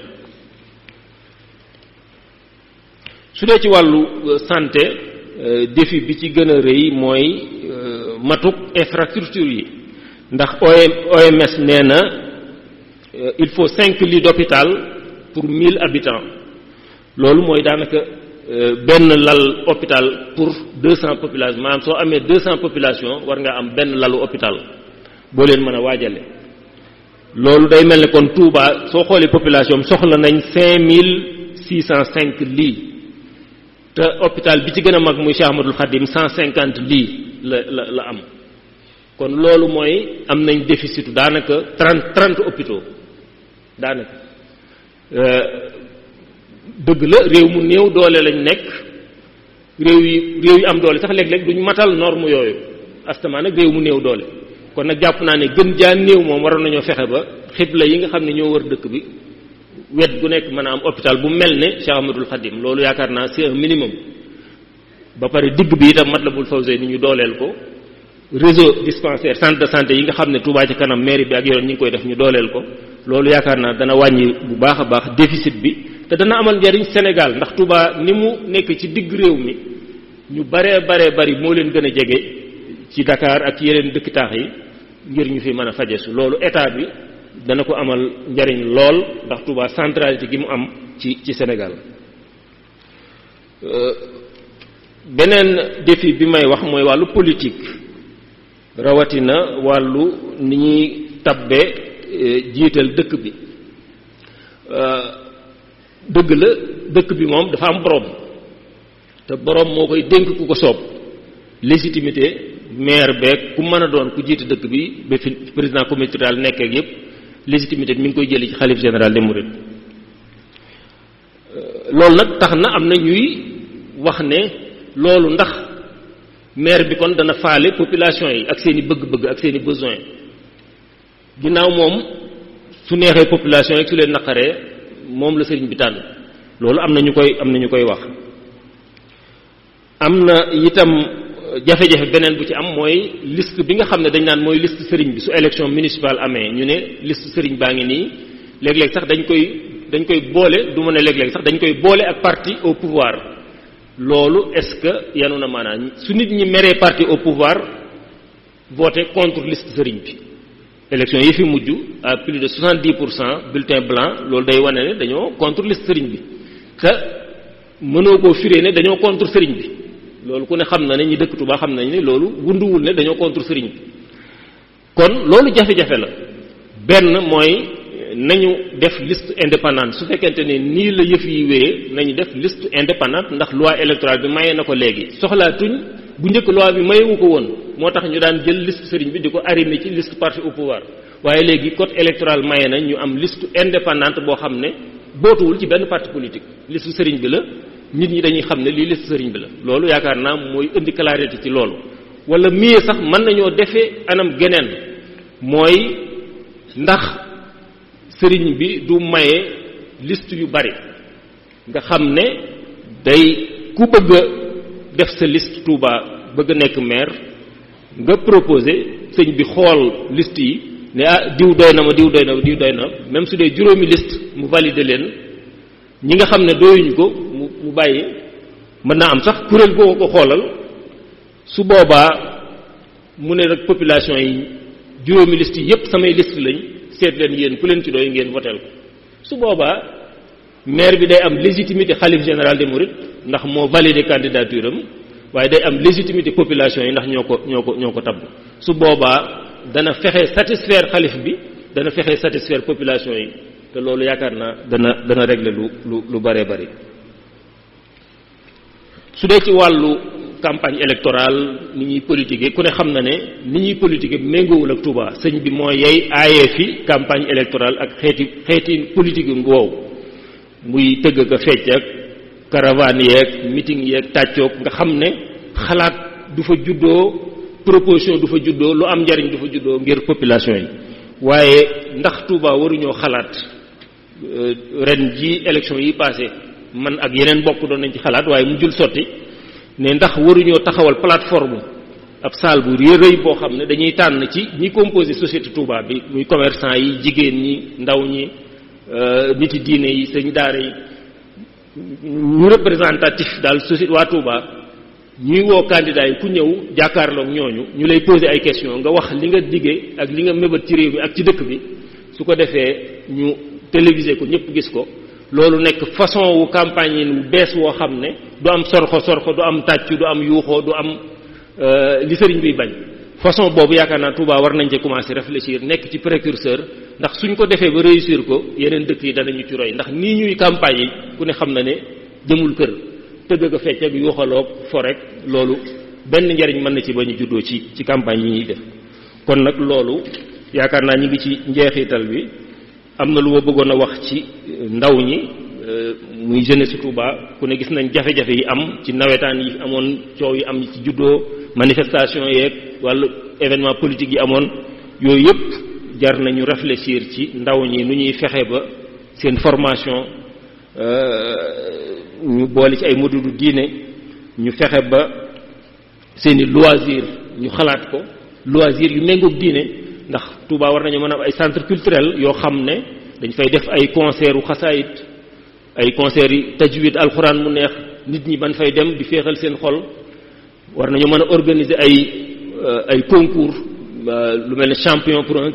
su dee ci wàllu santé, défi bi ci gën a rëy mooy matuk infrastructure yi, ndax OMS nee na il faut 5 lits d'hôpital pour 1000 habitants. loolu mooy daanaka benn lal hôpital pour 200 population. maanaam soo amee 200 population war nga am benn lalu hôpital boo leen mën a waajale. loolu day mel ne kon Touba soo xoolee population soxla nañ 5605 lits, te hôpital bi ci gën a mag muy Cheikh Ahmadoul Khadim 150 lits la am. kon loolu mooy am nañ déficit daanaka 30 hôpitaux daanaka. dëgg la réew mu néew doole lañ nekk, réew yi am doole sax léeg-léeg duñ matal norme yooyu. astamaan ak réew mu néew doole. kon nag jàpp naa ne gën jaa néew moom waroon nañoo fexe ba xibla yi nga xam ne ñoo wër dëkk bi wet gu nekk mën a am hôpital bu mel ne Cheikh Ahmadoul Khadim loolu yaakaar naa c'est un minimum. ba pare digg bi itam Matlabul Fawzayni ni ñu dooleel ko réseau dispensaire centre de santé yi nga xam ne Touba ci kanam mairie bi ak yoon ñi ngi koy def ñu dooleel ko loolu yaakaar naa dana wàññi bu baax a baax déficit bi te dana amal njariñ Sénégal ndax Touba ni mu nekk ci digg réew mi ñu baree bari moo leen gën a jege ci Dakar ak yeneen dëkk taax yi ngir ñu fi mën a fajesu loolu état bi dana ko amal njariñ lool ndax Touba centralité gi mu am ci Sénégal. beneen défi bi may wax mooy wàllu politique rawatina wàllu ni ñuy tabbe jiital dëkk bi dëgg la dëkk bi moom dafa am borom te borom moo koy dénk ku ko soob légitimité maire beeg ku mën a doon ku jiite dëkk bi ba fi président communauté rurale nekk ak yépp légitimité mi ngi koy jëli ci xalif général des mourides loolu nag tax na am na ñuy wax ne loolu ndax maire bi kon dana faale population yi ak seen i bëgg-bëgg ak seen i besoin ginnaaw moom su neexee population yi ak su leen naqaree moom la sëriñ bi tànn loolu am na ñu koy wax. am na itam jafe-jafe beneen bu ci am mooy liste bi nga xam ne dañ naan mooy liste sëriñ bi su élection municipale amee ñu ne liste sëriñ baa ngi nii léeg-léeg sax dañ koy boole du ma ne léeg-léeg sax dañ koy boole ak parti au pouvoir. loolu est-ce que yanu na maanaam su nit ñi meree parti au pouvoir voter contre liste sëriñ bi élection yi fi mujj à plus de 70% bulletin blanc loolu day wane ne dañoo contre liste sëriñ bi te mënoo koo firee ne dañoo contre sëriñ bi loolu ku ne xam na ne ñi dëkk Touba xam nañ ne loolu wunduwul ne dañoo contre sëriñ bi kon loolu jafe-jafe la benn mooy nañu def liste indépendante su fekkente ne nii la yëf yi wéyee nañu def liste indépendante ndax loi électorale bi maye na ko léegi soxlaatuñ bu njëkk loi bi mayewu ko woon moo tax ñu daan jël liste sëriñ bi di ko arrimer ci liste parti au pouvoir waaye léegi code électoral maye na ñu am liste indépendante boo xam ne bootuwul ci benn parti politique liste sëriñ bi la nit ñi dañuy xam ne lii liste sëriñ bi la loolu yaakaar naa mooy indi clarté ci loolu wala mieux sax mën nañoo defee anam geneen mooy ndax sëriñ bi du maye liste yu bari nga xam ne day ku bëgg a def sa liste Touba bëgg a nekk maire nga proposé sëñ bi xool liste yi ne diw doy na ma diw doy na même su dee juróomi liste mu valider leen ñi nga xam ne doyuñu ko mu bàyyi mën naa am sax kuréel goo ko xoolal su boobaa mu ne rek population yi juróomi liste yi yépp samay liste lañ seet leen yéen ku leen ci doy ngeen votel ko su boobaa maire bi day am légitimité xalif général des mourides ndax moo validé candidature am waaye day am légitimité population yi ndax ñoo ko tabb su boobaa dana fexe satisfaire xalif bi dana fexe satisfaire population yi te loolu yaakaar naa dana régler lu bare bari su dee ci wàllu campagne électorale ni ñuy politiquer ku ne xam na ne ni ñuy politiquer méngoowul ak Touba sëñ bi moo yey aayee fi campagne électorale ak xeeti politique woowu muy tëgg ak fecc ak caravane yeeg meeting yeeg tàccoog nga xam ne xalaat du fa juddoo proposition du fa juddoo lu am njariñ du fa juddoo ngir population yi waaye ndax Touba waruñoo xalaat ren ji élection yi passé man ak yeneen bokk doon nañ ci xalaat waaye mu jul sotti ne ndax waruñoo taxawal plateforme ab salle bu rëy boo xam ne dañuy tànn ci ñi composé société Touba bi muy commerçant yi jigéen ñi ndaw ñi niti diine yi sëñ daara yi ñu représentatif daal société waa Touba ñuy woo candidat yi ku ñëw jàkkaarloog ñooñu ñu lay poser ay questions nga wax li nga diggee ak li nga mébét ci réew mi ak ci dëkk bi su ko defee ñu téléviser ko ñëpp gis ko loolu nekk façon wu campagne wu bees woo xam ne du am sorxo du am tàccu du am yuuxoo du am li sëriñ biy bañ façon boobu yaakaar naa Touba war nañ ci commencer réfléchir nekk ci précurseur ndax suñ ko defee ba réussir ko yeneen dëkk yi danañu ci roy ndax nii ñuy campagne yi ku ne xam na ne jëmul kër tëgg a fecc ak yuuxaloog fo rek loolu benn njariñ mën na ci bañ a juddoo ci campagne yi ñuy def kon nag loolu yaakaar naa ñi ngi ci njeexital bi am na lu ma bëggoon a wax ci ndaw ñi muy jeunesse Touba ku ne gis nañ jafe-jafe yi am ci nawetaan yi amoon coow yi am ci juddoo manifestation yeeg wala événement politique yi amoon yooyu yëpp jar nañu réfléchir ci ndaw ñi nu ñuy fexe ba seen formation ñu boole ci ay module diine ñu fexe ba seeni loisir ñu xalaat ko loisir yu méngoog diine ndax Touba war nañu mën a am ay centre culturel yoo xam ne dañ fay def ay concert u xasaayit ay concert yi tajwid alxuraan mu neex nit ñi ban fay dem di féexal seen xol war nañu mën a organiser ay concours lu mel ne champion pour un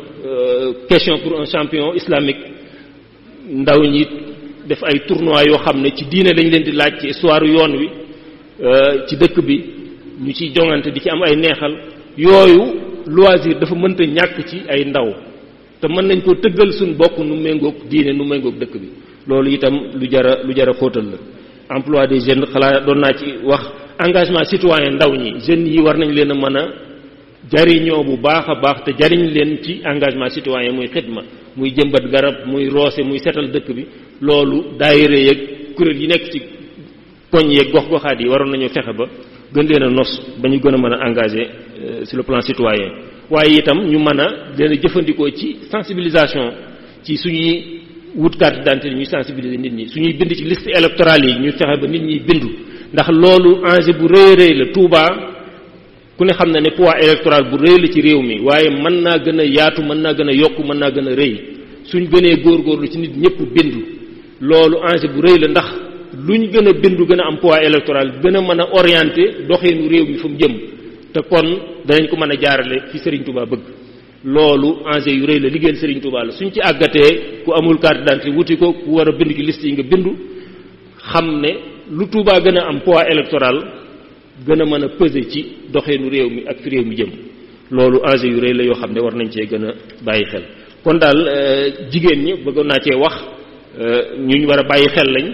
question pour un champion islamique ndaw ñi def ay tournois yoo xam ne ci diine lañ leen di laaj ci histoire yoon wi ci dëkk bi ñu ciy jongante di ci am ay neexal yooyu loisir dafa mënta ñàkk ci ay ndaw te mën nañ ko tëggal suñ bokk nu méngoog diine nu méngoog dëkk bi loolu itam lu jara xóotal la emploi des jeunes xalaat doon naa ci wax engagement citoyen ndaw ñi jeunes yi war nañ leen a mën a jariñoo bu baax a baax te jariñ leen ci engagement citoyen muy xidma muy jëmbat garab muy roose muy setal dëkk bi loolu daayira yeeg kuréel yi nekk ci koñ yeeg gox-goxaat yi waroon nañu fexe ba gën leen a nos ba ñu gën a mën a engagé sur le plan citoyen waaye itam ñu mën a leen a jëfandikoo ci sensibilisation ci suñuy wut carte d'identité ñuy sensibiliser nit ñi suñuy bind ci liste électorale yi ñu fexe ba nit ñi bindu ndax loolu enjeu bu rëy rëy la Touba ku ne xam na ne poids électoral bu rëy la ci réew mi waaye mën naa gën a yaatu mën naa gën a yokku mën naa gën a rëy suñ gënee góorgóorlu ci nit ñëpp bindu loolu enjeu bu rëy la ndax luñ gën a bindu gën a am poids électoral gën a mën a orienté doxeenu réew mi fu mu jëm te kon danañ ko mën a jaarale fi Serigne Touba bëgg loolu enjeu yu rëy la liggéeyal Serigne Touba la suñ ci àggatee ku amul carte d'identité wuti ko ku war a bind ci liste yi nga bindu xam ne lu Touba gën a am poids électoral gën a mën a peser ci doxeenu réew mi ak fi réew mi jëm loolu enjeu yu rëy la yoo xam ne war nañ cee gën a bàyyi xel kon daal jigéen ñi bëggoon naa cee wax ñu war a bàyyi xel lañ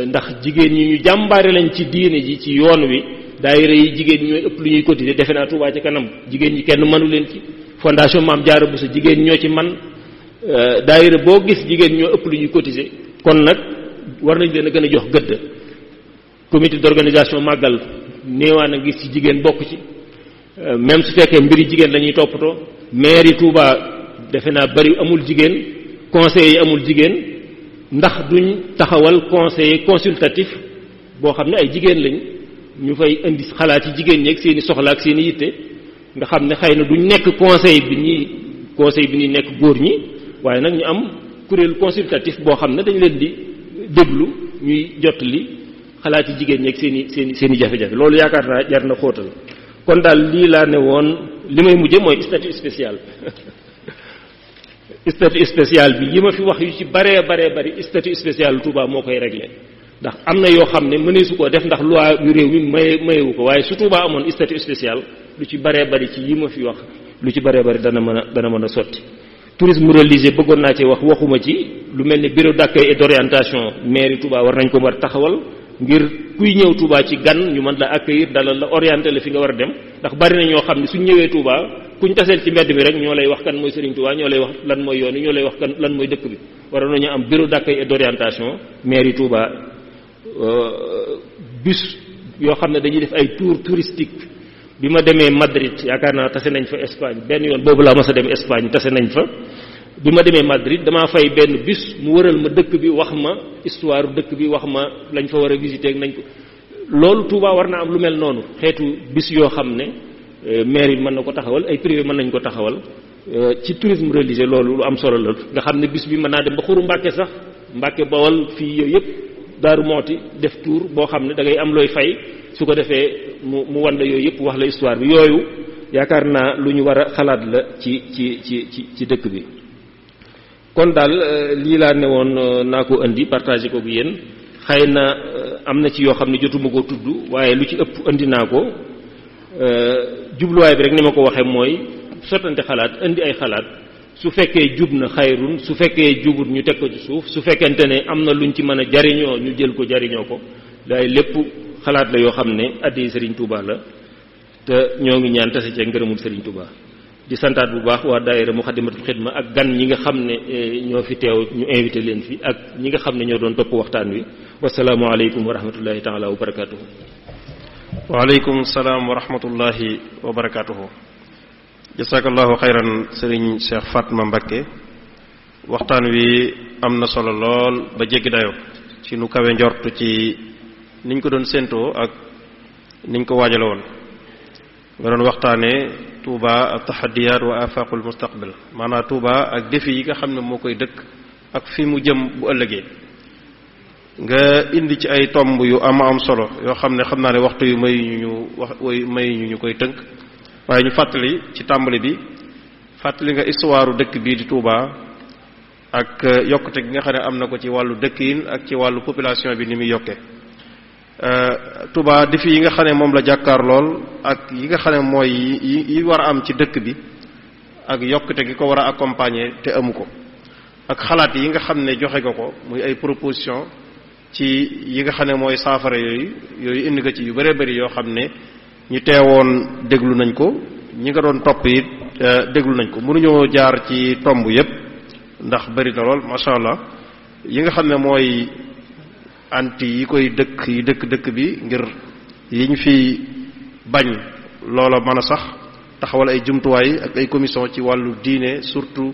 ndax jigéen ñi ñu jàmbaare lañ ci diine ji ci yoon wi daayira yi jigéen ñi ñooy ëpp lu ñuy cotiser defe naa Touba ci kanam jigéen ñi kenn mënu leen ci fondation Maam Jaara Buso jigéen ñoo ci man daayira boo gis jigéen ñoo ëpp lu ñuy cotiser kon nag war nañ leen a gën a jox gëdd comité d'organisation màggal néewaan a gis ci jigéen bokk ci même su fekkee mbiri jigéen la ñuy toppatoo maire yi Touba defe naa bari amul jigéen conseil yi amul jigéen ndax duñ taxawal conseil consultatif boo xam ne ay jigéen lañ ñu fay indi xalaat ci jigéen ñi ak seeni soxla ak seeni yitte nga xam ne xëy na duñ nekk conseil bi ñuy nekk góor ñi waaye nag ñu am kuréel consultatif boo xam ne dañ leen di déglu ñuy jottali xalaat ci jigéen ñi ak seeni jafe-jafe loolu yaakaar naa jar na xóotal kon daal lii laa ne woon li may mujje mooy statut spécial statut spécial bi yi ma fi wax yu ci baree bari statut spécial Touba moo koy réglé ndax am na yoo xam ne mëneesu koo def ndax loi yu réew mi mayewu ko waaye su Touba amoon statut spécial lu ci baree bari ci yi ma fi wax lu ci baree bari dana mën a sotti tourisme religieux bëggoon naa ci waxuma ci lu mel ni bureau d'accueil et d'orientation mairie Touba war nañ ko war taxawal ngir kuy ñëw Touba ci gan ñu mën la accueillir dalal la orienter la fi nga war a dem ndax bari na ñoo xam ne suñ ñëwee Touba kuñ taseel ci mbedd mi rek ñoo lay wax kan mooy Serigne Touba ñoo lay wax lan mooy yoon yi ñoo lay wax kan lan mooy dëkk bi waroon nañu am bureau d'accueil et d'orientation mairie Touba bus yoo xam ne dañuy def ay tour touristique bi ma demee Madrid yaakaar naa tase nañ fa Espagne benn yoon boobu laa mos a dem Espagne tase nañ fa bi ma demee Madrid damaa fay benn bus mu wëral ma dëkk bi wax ma histoire dëkk bi wax ma lañ fa war a visiter ak nañ ko loolu Touba war na am lu mel noonu xeetu bus yoo xam ne maire yi mën na ko taxawal ay privé mën nañ ko taxawal ci tourisme religieux loolu lu am solo la nga xam ne bus bi mën naa dem ba xuru Mbàkke sax Mbàkke Bawol fii yooyu yëpp Daaru Mooti def tour boo xam ne da ngay am looy fay su ko defee mu wan la yooyu yëpp wax la histoire bi yooyu yaakaar naa lu ñu war a xalaat la ci dëkk bi kon daal lii laa ne woon naa ko indi partagé ko bu yéen xëy na am na ci yoo xam ne jotuma ko tudd waaye lu ci ëpp indi naa ko jubluwaay bi rek ni ma ko waxee mooy sottante xalaat indi ay xalaat su fekkee jub na xayrun su fekkee jubut ñu teg ko ci suuf su fekkente ne am na luñ ci mën a jariñoo ñu jël ko jariñoo ko waaye lépp xalaat la yoo xam ne addi Serigne Touba la te ñoo ngi ñaan tase ci ngërëmul Serigne Touba di santaat bu baax waa daayira Muxaddamatul Xidma ak gan ñi nga xam ne ñoo fi teew ñu invité leen fi ak ñi nga xam ne ñoo doon topp waxtaan wi wasalaamu aleykum wa rahmatullahi taala wa barakatuhu waaleykum salaam wa rahmatullahi wa barakaatuhu. jazakallahu xayran sëriñ Cheikh Fatma Mbakke waxtaan wi am na solo lool ba jéggi dayo ci nu kawe njort ci niñ ko doon séentoo ak niñ ko waajale woon nga doon waxtaane Touba ak taxaddiyaat wa afaqul mustaqbal maanaam Touba ak défi yi nga xam ne moo koy dëkk ak fi mu jëm bu ëllëgee nga indi ci ay tomb yu am solo yoo xam ne xam naa ne waxtu yu may ñu koy tënk waaye ñu fàttali ci tàmbali bi fàttali nga histoire dëkk bii di Touba ak yokkute gi nga xam ne am na ko ci wàllu dëkkin ak ci wàllu population bi ni muy yokkee Touba défi yi nga xam ne moom la jàkkaar lool ak yi nga xam ne mooy yi war a am ci dëkk bi ak yokkute gi ko war a accompagner te amu ko ak xalaat yi nga xam ne joxe nga ko muy ay proposition ci yi nga xam ne mooy saafara yooyu indi nga ci yu bëree bëri yoo xam ne ñu teewoon déglu nañ ko ñi nga doon topp it déglu nañ ko mënuñoo jaar ci tomb yépp ndax bëri na lool masha Allah yi nga xam ne mooy anti yi koy dëkk bi ngir yi ñu fi bañ loola mën a sax taxawal ay jumtuwaay ak ay commission ci wàllu diine surtout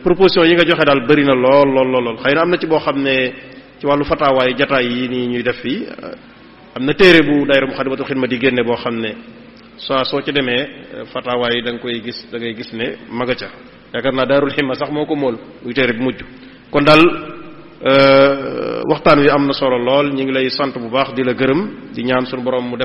proposition yi nga joxe daal bëri na lool xëy na am na ci boo xam ne ci wàllu fataawaay jataay yi nii ñuy def fii am na téere bu daayira Muxaddamatul Xidma di génne boo xam ne soo ci demee fataawaay yi da ngay gis ne maga ca yaakaar naa Daarul Himma sax moo ko mool muy téere bu mujj kon daal waxtaan wi am na solo lool ñu ngi lay sant bu baax di la gërëm di ñaan suñu borom mu def